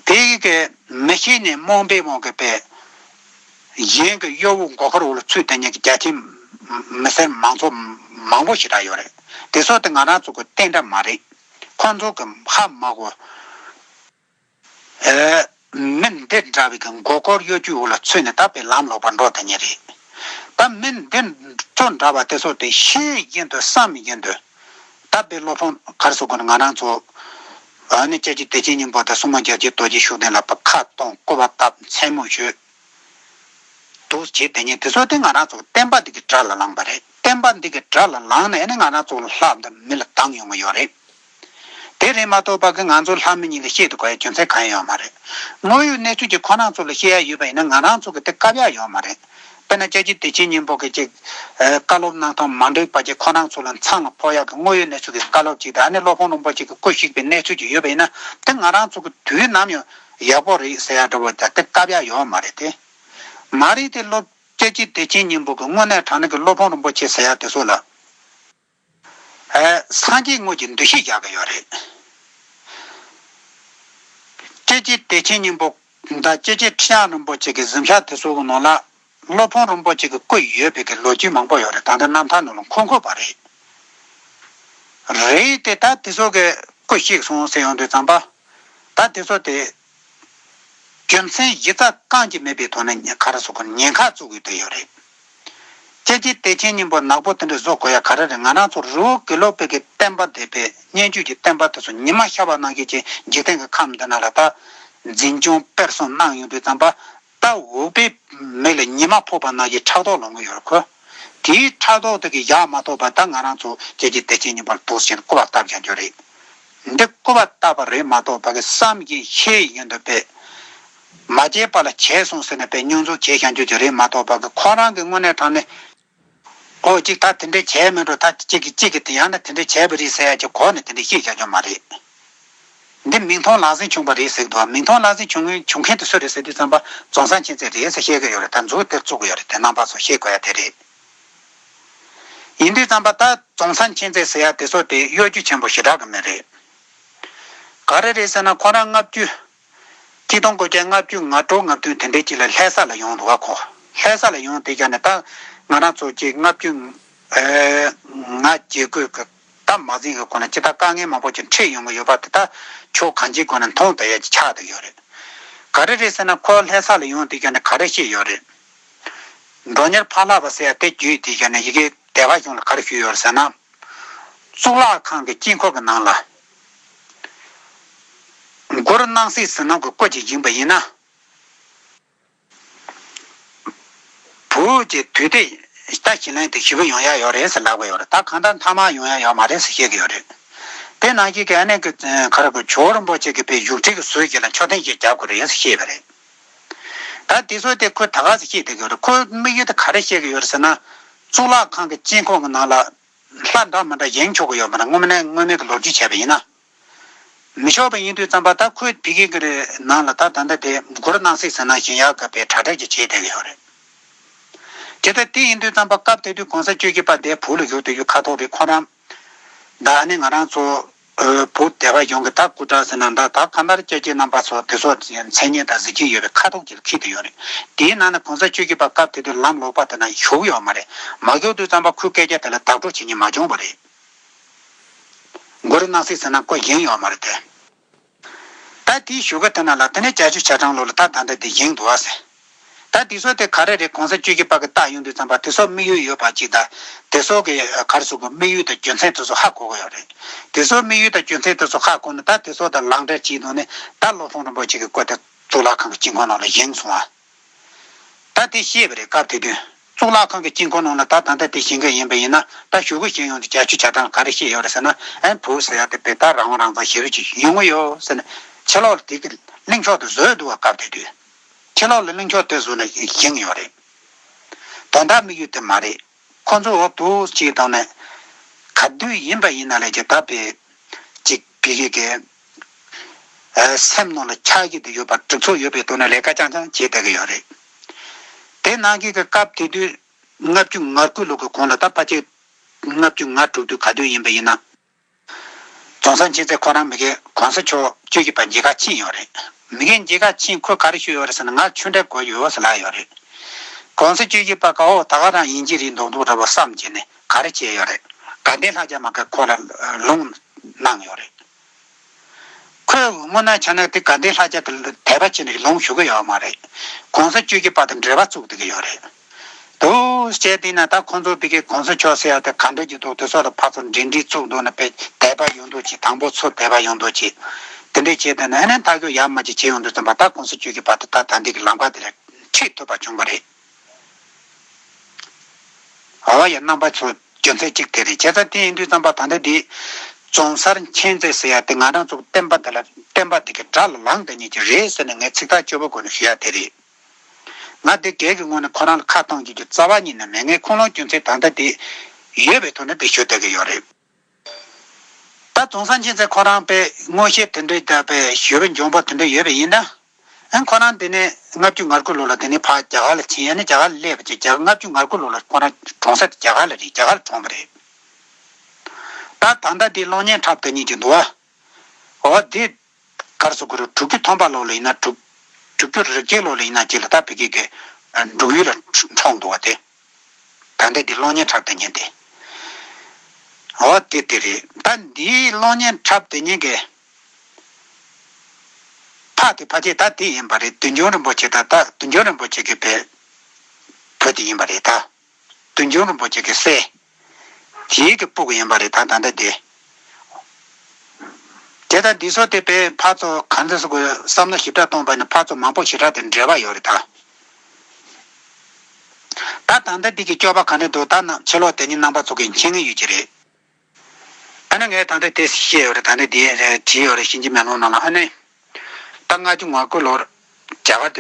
དེ་ཡི་གེ་མི་ཤེས་ནས་རྨོངས་པའི་དབང་གིས་པས། གཞན་གྱི་གཡོ་བོ་མགོ་སྐོར་འོག་ལ་ཚུད་བསྡད་མཁན་གྱི་རྒྱ་ཆེ་མི་སེར་མང་ཚོགས་མང་པོ་ཞེ་དྲག་ཡོད་རེད། དེ་ཚོ་དེ་ང་རང་ཚོ་གི་བསྟན་དགྲ་མ་རེད། ཁོང་ཚོ་གི་ཧ་མ་གོ། ཨེ། མི་འདི་འདྲ་བའི་གི་མགོ་སྐོར་གཡོ་ཇུས་འོག་ལ་ཚུད་ནས་ད་དཔེ་ལམ་ལོག་པར་འགྲོ་བསྡད་མཁན་རེད། ད་མི་འདི་ཚོ་འདྲ་བ་དེ་ཚོ་དེ་ཤེས་བཞིན་དུ་བསམ་བཞིན་དུ། ད་དཔེ་སློབ་དཔོན་ག་རེ་ཟེར་དགོས་ན་ང་རང་ཚོ། ཨ་ནི་སྐྱབས་རྗེ་བདེ་ཆེན་སྙིང་པོ་དང་སྲུང་མ་རྒྱལ་ཆེན་རྡོ་རྗེ་ཤུགས་ལྡན་ལ་ཕར་ཁ་གཏོང་སྐུར་བ་བཏབ་མཚན་སྨོད་ཞུས། འདུག་བྱེད་དེ་ཉིད་དེ་ཚོ་དེ་ང་རང་ཚོ་བསྟན་པ་འདི་གི་དགྲ་ལ་ལངས་པ་རེད། བསྟན་པ་འདི་གི་དགྲ་ལ་ལངས་ནས་ནི་ང་རང་ཚོ་ལ་ལྷ་དང་མི་ལ་སྡང་ཡོང་གི་ཡོད་རེད། དེ་རེད་མ་གཏོགས་པ་གི་ང་ཚོ་ལྷ་མི་གཉིས་ལ་བཤད་དུ་གོ་ཡ་རྒྱུ་མཚན་གང་ཡང་ཡོད་མ་རེད། དངོས་ཡོད་གནས་ཚུལ་གྱི་ཁོ་རང་ཚོ་ལ་བཤད་ཡ་ཡོད་པ་ཡིན་ན་ང་རང་ཚོ་གི་དེ་བཀབ་ཡ་ཡོད་མ་རེད། དཔེར་ན་སྐྱབས་རྗེ་བདེ་ཆེན་སྙིང་པོ་གི་ཅིག་བཀའ་སློབ་གནང་སྟངས་མ་འགྲིག་པ་ཅིག་ཁོ་རང་ཚོ་ལ་མཚང་ལ་ཕོག་ཡ་གི་དངོས་ཡོད་གནས་ཚུལ་གྱི་བཀའ་སློབ་ཅིག་དང་ཨ་ནི་སློབ་དཔོན་རིན་པོ་ཆེ་གི་སྐུ་གཤེགས་པའི་གནས་ཚུལ་ཅིག་ཡོད་པ་ཡིན་ན་དེ་ང་རང་ཚོ་གི་དུས་ནམ་ཡང་ཡག་པོ་རེད་ཟེར་ཡ་འདྲ་བོ་དང་དེ་བཀབ་ཡ་ཡོད་མ་རེད་དེ། མ་རེད་དེ་སློབ། སྐྱབས་རྗེ་བདེ་ཆེན་སྙིང་པོ་གི་དངོས་གནས་དྲང་གནས་ཀྱི་སློབ་དཔོན་རིན་པོ་ཆེ་ཟེར་ཡ་དེ་ཚོ་ལ། ཨེ། སངས་རྒྱས་དངོས་ཀྱི་འདུ་ཤེས་རྒྱག་གི་ཡོད་རེད། སྐྱབས་རྗེ་བདེ་ཆེན་སྙིང་པོ་དང་སྐྱབས་རྗེ་ཁྲི་བྱང་རིན་པོ་ཆེ་གི་གཟིམ་ཤག་དེ་ཚོ་གི་ནང་ལ་སློབ་དཔོན་རིན་པོ་ཆེ་གི་སྐུ་ཡོད་པའི་གི་ལོ་རྒྱུས་མང་པོ་ཡོད་རེད། ད་ལྟ་རྣམ་ཐར་ནང་ལ་འཁོད་འཁོད་པ་རེད། རེད་དེ་ད་དེ་ཚོ་གི་སྐུ་གཤེགས་སོང་ཟེར་ཡོང་དུས་ཙམ་པ། ད་དེ་ཚོ་དེ། རྒྱུ་མཚན་གཞི་རྩ་རྐང་གཅིག་མེད་པའི་ཐོག་ནས་ག་རེ་ཟེར་དགོས་ཉེན་ཁ་བཙུགས་ཡོད་དེ་ཡོད་རེད། སྐྱབས་རྗེ་བདེ་ཆེན་སྙིང་པོ་ནག་པོ་དེ་འདྲ་བཟོ་དགོས་ཡ་ག་རེ་རེད། ང་རང་ཚོ་རི་བོ་དགེ་ལུགས་པའི་གི་བསྟན་པ་འདི་པའི་སྙན་བརྒྱུད་ཀྱི་བསྟན་པ་དེ་ཚོ་ཉི་མ་ཤར་བ་ནང་བཞིན་གྱི་འཇིག་རྟེན་གྱི་ཁམས་འདི་ན་ལ་ད་འཛིན་སྐྱོང་སྤེལ་གསུམ་གནང་ཡོང་དུས་ཙམ་པ་ད་འུག་པའི་མེ་ལ་ཉི་མ་ཕོག་པ་ནང་བཞིན་ཕྲག་དོག་ལངས་གི་ཡོད་རེད་ཁོ། དེའི་ཕྲག་དོག་དེ་གི་ཡག་མ་ཐོག་པ་ད་ང་རང་ཚོ་སྐྱབས་རྗེ་བདེ་ཆེན་སྙིང་པོ་ལ་འདུག་ཟེར་སྐུར་བ་བཏབ་བཞག་རྒྱུ་རེད། འདི་སྐུར་བ་བཏབ་པ་རེད་མ་གཏོགས་ཕ་གི་བསམ་གྱིས་ཤེས་ཡིན་དུ་པས། མ་བྱས་པ་ལ་བྱས་སོང་ཟེར་ནས་པས་སྙོན་འཛུགས་བྱས་བཞག་རྒྱུ་དེ་རེད་མ་གཏོགས་ཕ་གི་ཁོ་རང་གི་དངོས་གནས་དྲང་གནས། ཨོ་གཅིག་ད་དེ་འདྲས་བྱས་མེད་འགྲོ། ད་གཅིག་གིས་གཅིག་གིས་དེ་ཡང་ན་དེ་འདྲས་བྱས་པ་རེད་ཟེར་ཡ་གི་གོ་ནས་དེ་འདྲས་ཤེས་བཞག་རྒྱུ་མ་རེད། འདི་མིག་མཐོང་ལག་ཟིན་བྱུང་བ་རེད་ཟེར་གི་འདུག་མིག་མཐོང་ལག་ཟིན་བྱུང་བྱུང་མཁན་དེ་སུ་རེད་ཟེར་དུས་ཙམ་པ་ཙོང་ས་འཆད་རྩེ་རེད་ཟེར་བཤད་གི་ཡོད་རེད། ད་མཛུབ་དེར་བཙུགས་གི་ཡོད་རེད། དེ་རྣམ་པ་ཚོ་ཤེས་དགོས་ཡ་དེ་རེད། ཡིན་དུས་ཙམ་པ་ད་ཙོང་ས་འཆད་རྩེ་ཟེར་ཡ་དེ་ཚོ་དེ་གཡོ་སྒྱུ་ཆེན་པོ་ཞེ་དྲག་གི་མི་རེད། ག་རེ་རེད་ཟེར་ན་ཁོ་རང་ལྔ་བཅུ། ཆིག་སྟོང་དགུ་བརྒྱ་ལྔ་བཅུ་ང་དྲུག་ང་བདུན་དེ་འདྲའི་ཅིག་ལ་ལྷ་ས་ལ་ཡོང་འདུག་ག་ཁོ། ལྷ་ས་ལ་ཡོང་དེ་ག་ནས་ད་ང་རང་ཚོ་ཅིག་ལྔ་བཅུ། ང་བརྒྱད་དགུ་གི་ད་མ་ཟིན་གི་གོང་ལ་ཅི་ད་དཀའ་ངལ་མང་པོ་ཅིག་འཕྲད་ཡོང་གི་ཡོད་པ་དེ་ད་ཕྱོགས་གང་ཅིའི་སྒོ་ནས་མཐོང་ཐུབ་ཡ་ཅིག་ཆགས་བསྡད་ཡོད་རེད། ག་རེ་རེད་ཟེར་ན་ཁོ་ལྷ་ས་ལ་ཡོང་དེ་ག་ནས་ག་རེ་བཤད་ཡོད་རེད། མགྲོན་གཉེར་ཕ་ལྷ་པ་ཟེར་ཡ་དེ་བརྒྱུད་དེ་ག་ནས་ཡི་གེ་སྡེ་པ་གཞུང་ལ་ག་རེ་ཞུས་ཡོད་རེད་ཟེར་ན། གཙུག་ལག་ཁང་གི་དཀྱིལ་འཁོར་གྱི་ནང་ལ། གུ་རུ་སྣང་སྲིད་ཟིལ་གནོན་གྱི་སྐུ་ཅིག་བཞེངས་པ་ཡིན་ན། བོད་ཀྱི་དུས་དེབ་ད་ཞི་ལན་དེ་ཞིབ་ཡོང་ཡ་ཡོད་རེད་ཟེར་ལབ་ཀྱི་ཡོད་རེད། ད་གང་ལྟར་མཐའ་མ་ཡོང་ཡ་ཡོད་མ་རེད་ཟེར་བཤད་ཀྱི་ཡོད་རེད། དེ་ནང་བཞིན་གྱི་ཨ་ནེ་གི་ག་རེ་གི་ཇོ་བོ་རིན་པོ་ཆེ་གི་པའི་བཞུགས་ཁྲི་གི་ཟུར་ཞིག་ལ་མཆོད་རྟེན་ཞིག་རྒྱག་དགོས་རེད་ཟེར་བཤད་པ་རེད། ད་དེ་ཚོ་དེ་ཁོས་ད་ག་ཟེ་བཤད་བསྡད་ཀྱི་ཡོད་རེད། ཁོའི་དམིགས་ཡུལ་དེ་ག་རེ་བཤད་ཀྱི་ཡོད་རེད་ཟེར་ན། གཙུག་ལག་ཁང་གི་དཀྱིལ་འཁོར་གྱི་ནང་ལ་ལྷ་འདྲ་མི་འདྲ་བཞེངས་ཆོག་གི་ཡོད་མ་རེད། སྔོན་མ་ནས་སྔོན་མའི་གི་ལོ་རྒྱུས་བྱས་པ་ཡིན་ན། མི་ཆོག་པ་ཡིན་དུས་ཙམ་པ་ད་ཁོས་བི་གི་གི་རེད་ནང་ལ་ད་ད་ལྟ་དེ་གུ་རུ་སྣང་སྲིད་ཟེར་ན་བཞེངས་ཡག་གི་པའི་གྲ་སྒྲིག་ཅིག་བྱས་བསྡད་ཀྱི་ཡོད་རེད། དེ་ལྟ་དེ་ཡིན་དུས་ཙམ་པ་སྐབས་དེ་དུས་གོང་ས་བཅུ་བཞི་པ་དེ་བོད་ལ་བཞུགས་དུས་ཡུལ་ཁ་ཐོག་རེད། ཁོ་རང་ད་ནི་ང་རང་ཚོ་ཨ་བོད་སྡེ་པ་གཞུང་གི་ད་སྐུ་དྲག་ཟེར་ན་འདྲ། ད་གང་ལྟར་སྐྱབས་རྗེ་རྣམ་པ་ཚོ་དེ་ཚོ་མཚན་སྙན་དང་གཟི་བརྗིད་ཡོད་པའི་ཁ་ཐོག་ཅིག་ལ་འཁེལ་བསྡད་ཡོད་རེད། དེའི་ནང་ནས་གོང་ས་བཅུ་བཞི་པ་སྐབས་དེ་དུས་ལམ་ལོག་པ་དེ་ན་བཞུགས་ཡོད་མ་རེད། མ་བཞུགས་དུས་ཙམ་པ་ཁོའི་སྐད་ཆ་དེ་ལ་བདག་སྤྲོད་བྱེད་མཁན་མ་བྱུང་བ་རེད། གུ་རུ་སྣང་སྲིད་ཟེར་ན་ཁོ་བཞེངས་ཡོད་མ་རེད་དེ། ད་དེའི་གཞུག་གུ་དེ་ན་ལ་དེ་ནས་བརྒྱད་ཅུ་གྱ་གྲངས་ལོ་ལ་ད་ད་ལྟ་དེ་བཞེངས་འདུག་ཨ་ཟེར། ད་དེ་ཚོ་དེ་ག་རེ་རེད། གོང་ས་བཅུ་བཞི་པ་གི་ལྟ་ཡོང་དུས་ཙམ་པ་དེ་ཚོ་དམིགས་ཡུལ་ཡོད་པ་ཅིག་དང་། དེ་ཚོ་གི་ག་རེ་ཟེར་དགོས། དམིགས་ཡུལ་དང་རྒྱུ་མཚན་དེ་ཚོ་ཧ་གོ་གི་ཡོད་རེད། དེ་ཚོ་དམིགས་ཡུལ་དང་རྒྱུ་མཚན་དེ་ཚོ་ཧ་གོ་ནས་ད་དེ་ཚོ་དང་ལག་འབྲེལ་བྱས་འདུག་ནས་ད་སློབ་དཔོན་རིན་པོ་ཆེ་གི་སྐུ་དེ་གཙུག་ལག་ཁང་གི་དཀྱིལ་འཁོར་ནང་ལ་བཞེངས་སོང་ཨ། ད་དེ་བཤད་པ་རེད། སྐབས་དེ་དུས་གཙུག་ལག་ཁང་གི་དཀྱིལ་འཁོར་ནང་ལ་ད་ད་ལྟ་དེ་བཞེངས་མཁན་ཡིན་པ་ཡིན་ན། ད་གཞུག་གུ་བཞེངས་ཡོང་དུས་བརྒྱད་ཅུ་གྱ་གྲངས་ག་རེ་བཤད་ཡོད་རེད་ཟེར་ན། ཨེ་བོད་ཟེར་ཡ་དེ་དཔེ་ད་རང་དབང་རང་བཙན་ཞེ་པོ་ཅིག་ཡོང་གི་ཡོད་ཟེར་ནས་ཕྱི་ལོགས་ལ་དེ་གི་གླེང་ཕྱོགས་དེ་བཟོས་འདུག་བ། སྐབས་དེ་དུས་ཕྱི་ལོགས་ལ་གླེང་ཕྱོགས་དེ་བཟོས་ནས་བཞེངས་ཡོད་རེད། དོན་དག་དམིགས་ཡུལ་དེ་མ་རེད། ཁོ་ཚོ་འོ་འདུག་ཅིག་བཏང་ནས་ག་དུས་ཡིན་པ་ཡིན་ན་ལས་ཀྱི་ད་དཔེ་ཅིག་བི་གི་གི་ཨ་སེམས་ནང་ལ་ཆགས་ཀྱི་དེ་ཡོད་པ། སྒྲིག་འཛུགས་ཡོད་པའི་ཐོག་ནས་ལས་ཀ་རྐྱང་རྐྱང་བྱེད་བསྡད་ཀྱི་ཡོད་རེད། དེ་ནང་གི་གི་སྐབས་དེ་དུས་ལྔ་བཅུ་ང་དགུ་ལོ་གི་གོང་ལ་ད་ཕལ་ཆེར་ལྔ་བཅུ་ང་དྲུག་དུས་ག་དུས་ཡིན་པ་ཡིན་ན། རྫོང་སར་མཁྱེན་བརྩེ་ཁོ་རང་མི་གི་གོང་ས་མཆོག་བཅུ་བཞི་པ་མཇལ་ཁ་ཕྱིན་ཡོད་རེད། མི་གི་མཇལ་ཁ་ཕྱིན་ཁོས་ག་རེ་ཞུས་ཡོད་རེད་ཟེར་ན། ང་ཆོས་འབྲེལ་དགོས་ཡོད་ཟེར་ལབ་ཡོད་རེད། གོང་ས་བཅུ་བཞི་པ་ག་འོ་ད་ག་རང་ཡིན་གྱི་རེད་འདུག་འདུག་འདྲ་བོ་བསམ་བྱས་ནས་ག་རེ་བྱས་ཡོད་རེད། དགའ་ལྡན་ལྷ་རྒྱལ་མ་གི་ཁོ་ལ་ལུང་གནང་ཡོད་རེད། ཁོས་དངོས་གནས་བྱས་ན་དེ་དགའ་ལྡན་ལྷ་རྒྱལ་གྱི་དད་པ་བྱས་ནས་ལུང་ཞུ་གི་ཡོད་མ་རེད། གོང་ས་བཅུ་བཞི་པ་དང་འབྲེལ་བ་བཙུགས་བསྡད་ཀྱི་ཡོད་རེད། དུ་བྱས་དེ་ན་ད་ཁོང་ཚོ་བི་གི་གོང་ས་མཆོག་ཟེར་ཡ་དེ་ག་འདྲ་གྱི་འདུག་དེ་ཚོ་ལ་ཕར་ཚུར་འབྲེལ་འདྲིས་བཙུགས་འདུག་ན་དཔེ་དད་པ་ཡོང་འདུག་ཅིག་དང་པོ་ཚོ་དད་པ་ཡོང་འདུག་ཅིག་དེ་འདྲས་བྱས་དེ་ན་ཨ་ནི་ཐག་གཅོད་ཡར་མར་ཅིག་བྱས་ཡོང་དུས་ཙམ་པ་ད་གོང་ས་བཅུ་བཞི་པ་དེ་ད་ད་འདི་གི་ལམ་ཁ་དེ་ལ་ཁྲིད་ཐུབ་པ་བྱུང་བ་རེད། ཨ་ཡ་རྣམ་པ་ཚོ་རྒྱུ་མཚན་གཅིག་དེ་རེད། བྱས་ཙང་དེ་ཡིན་དུས་ཙམ་པ་ད་ལྟ་འདི་རྫོང་སར་མཁྱེན་བརྩེ་ཟེར་ཡ་དེ་ང་རང་ཚོ་བསྟན་པ་དེ་ལ་བསྟན་པ་དེ་གི་དགྲ་ལ་ལངས་བསྡད་མཁན་ཅིག་རེད་ཟེར་ནས་ངས་ཚིག་ཐག་ཆོད་པོ་སྒོ་ནས་ཞུ་ཡ་དེ་རེད། ང་དེ་སྒེར་གྱི་ངོས་ནས་ཁོ་རང་ལ་ཁ་གཏོང་རྒྱུ་གྱི་རྩ་བ་ཉིད་ནས་མེད། ངས་ཁུངས་ལུང་རྒྱུ་མཚན་ད་ལྟ་དེ་ཡོད་པའི་ཐོག་ནས་དེ་ཞུ་བསྡད་ཀྱི་ཡོད་རེད། ད་རྫོང་སར་མཁྱེན་བརྩེ་ཁོ་རང་དཔེ་མངོན་ཤེས་དེ་འདྲའི་ད་དཔེ་ཞེ་པོ་འཇོན་པོ་དེ་འདྲ་ཡོད་པ་ཡིན་ན། ཨ་ཁོ་རང་དེ་ནས་ལྔ་བཅུ་ང་དགུ་ལོ་ལ་དེ་ནས་ཕར་རྒྱ་གར་ལ་ཕྱིན། ཡ་ནས་རྒྱ་གར་ལ་སླེབས་པ་ཅིག་རྒྱ་ལྔ་བཅུ་ང་དགུ་ལོ་ལ་ཁོ་རང་གྲོངས་ས་དེ་རྒྱ་གར་ལ་རེད། རྒྱ་གར་ལ་གྲོངས་པ་རེད། ད་ད་ལྟ་དེ་གློག་བརྙན་འཁྲབ་སྟེ་ཉིན་གྱི་འདུག་བ། འོ་དེ་གར་སོ་གུ་རུ་དྲུག་ཅུ་ཐམ་པ་ལོ་ལ་ཡིན་ན་དྲུག་དྲུག་ཅུ་རེ་བརྒྱད་ལོ་ལ་ཡིན་ན་ཅིག་ལ་ད་བི་གི་གི་འབྲུག་ཡུལ་ལ་འཁྲུངས་འདུག་བ་དེ། ད་ལྟ་འདི་གློག་བརྙན་འཁྲབ་སྟེ་ཉན་དེ། འོ་དེ་དེ་རེད། ད་འདིའི་གློག་བརྙན་འཁྲབ་སྟེ་ཉན་གི་ཕ་དེ་ཕ་ཆེ་ད་དེ་ཡིན་པ་རེད། བདུད་འཇོམས་རིན་པོ་ཆེ་ད་ད་བདུད་འཇོམས་རིན་པོ་ཆེ་གི་བུ་བུ་དེ་ཡིན་པ་རེད་ད། བདུད་འཇོམས་རིན་པོ་ཆེ་གི་སྲས། དེའི་གི་སྤུ་གུ་ཡིན་པ་རེད་ད་ད་ལྟ་དེ། དེ་ལྟར་འདི་ཚོ་དེ་དཔེ་ཕར་ཚུར་གང་འཚམ་སུ་དགོས་བསམ་བློ་ཞིབ་ཕྲ་གཏོང་པ་ནི་ཕར་ཚུར་མང་པོ་ཞེ་དྲག་དེ་འབྲེལ་བ་ཡོད་རེད་ད། ད་ད་ལྟ་འདི་གི་སྐྱོ་པ་ག་འདྲ་འདུག་ད་ནང་ཕྱི་ལོགས་དེ་ཉིད་རྣམ་པ་ཚོ་གི་མཁྱེན་ངེས་ཡོད་ཀྱི་རེད། ཨ་ནི་ངས་ད་ལྟ་དེ་བཤད་ཡོད་རེད། ད་ལྟ་དེ་བྲིས་ཡོད་རེད། གཤིན་རྗེ་མེ་ལོང་ནང་ལ་ཨ་ནི། ད་ལྔ་བཅུ་ང་དགུ་ལོར་རྒྱ་གར་དུ་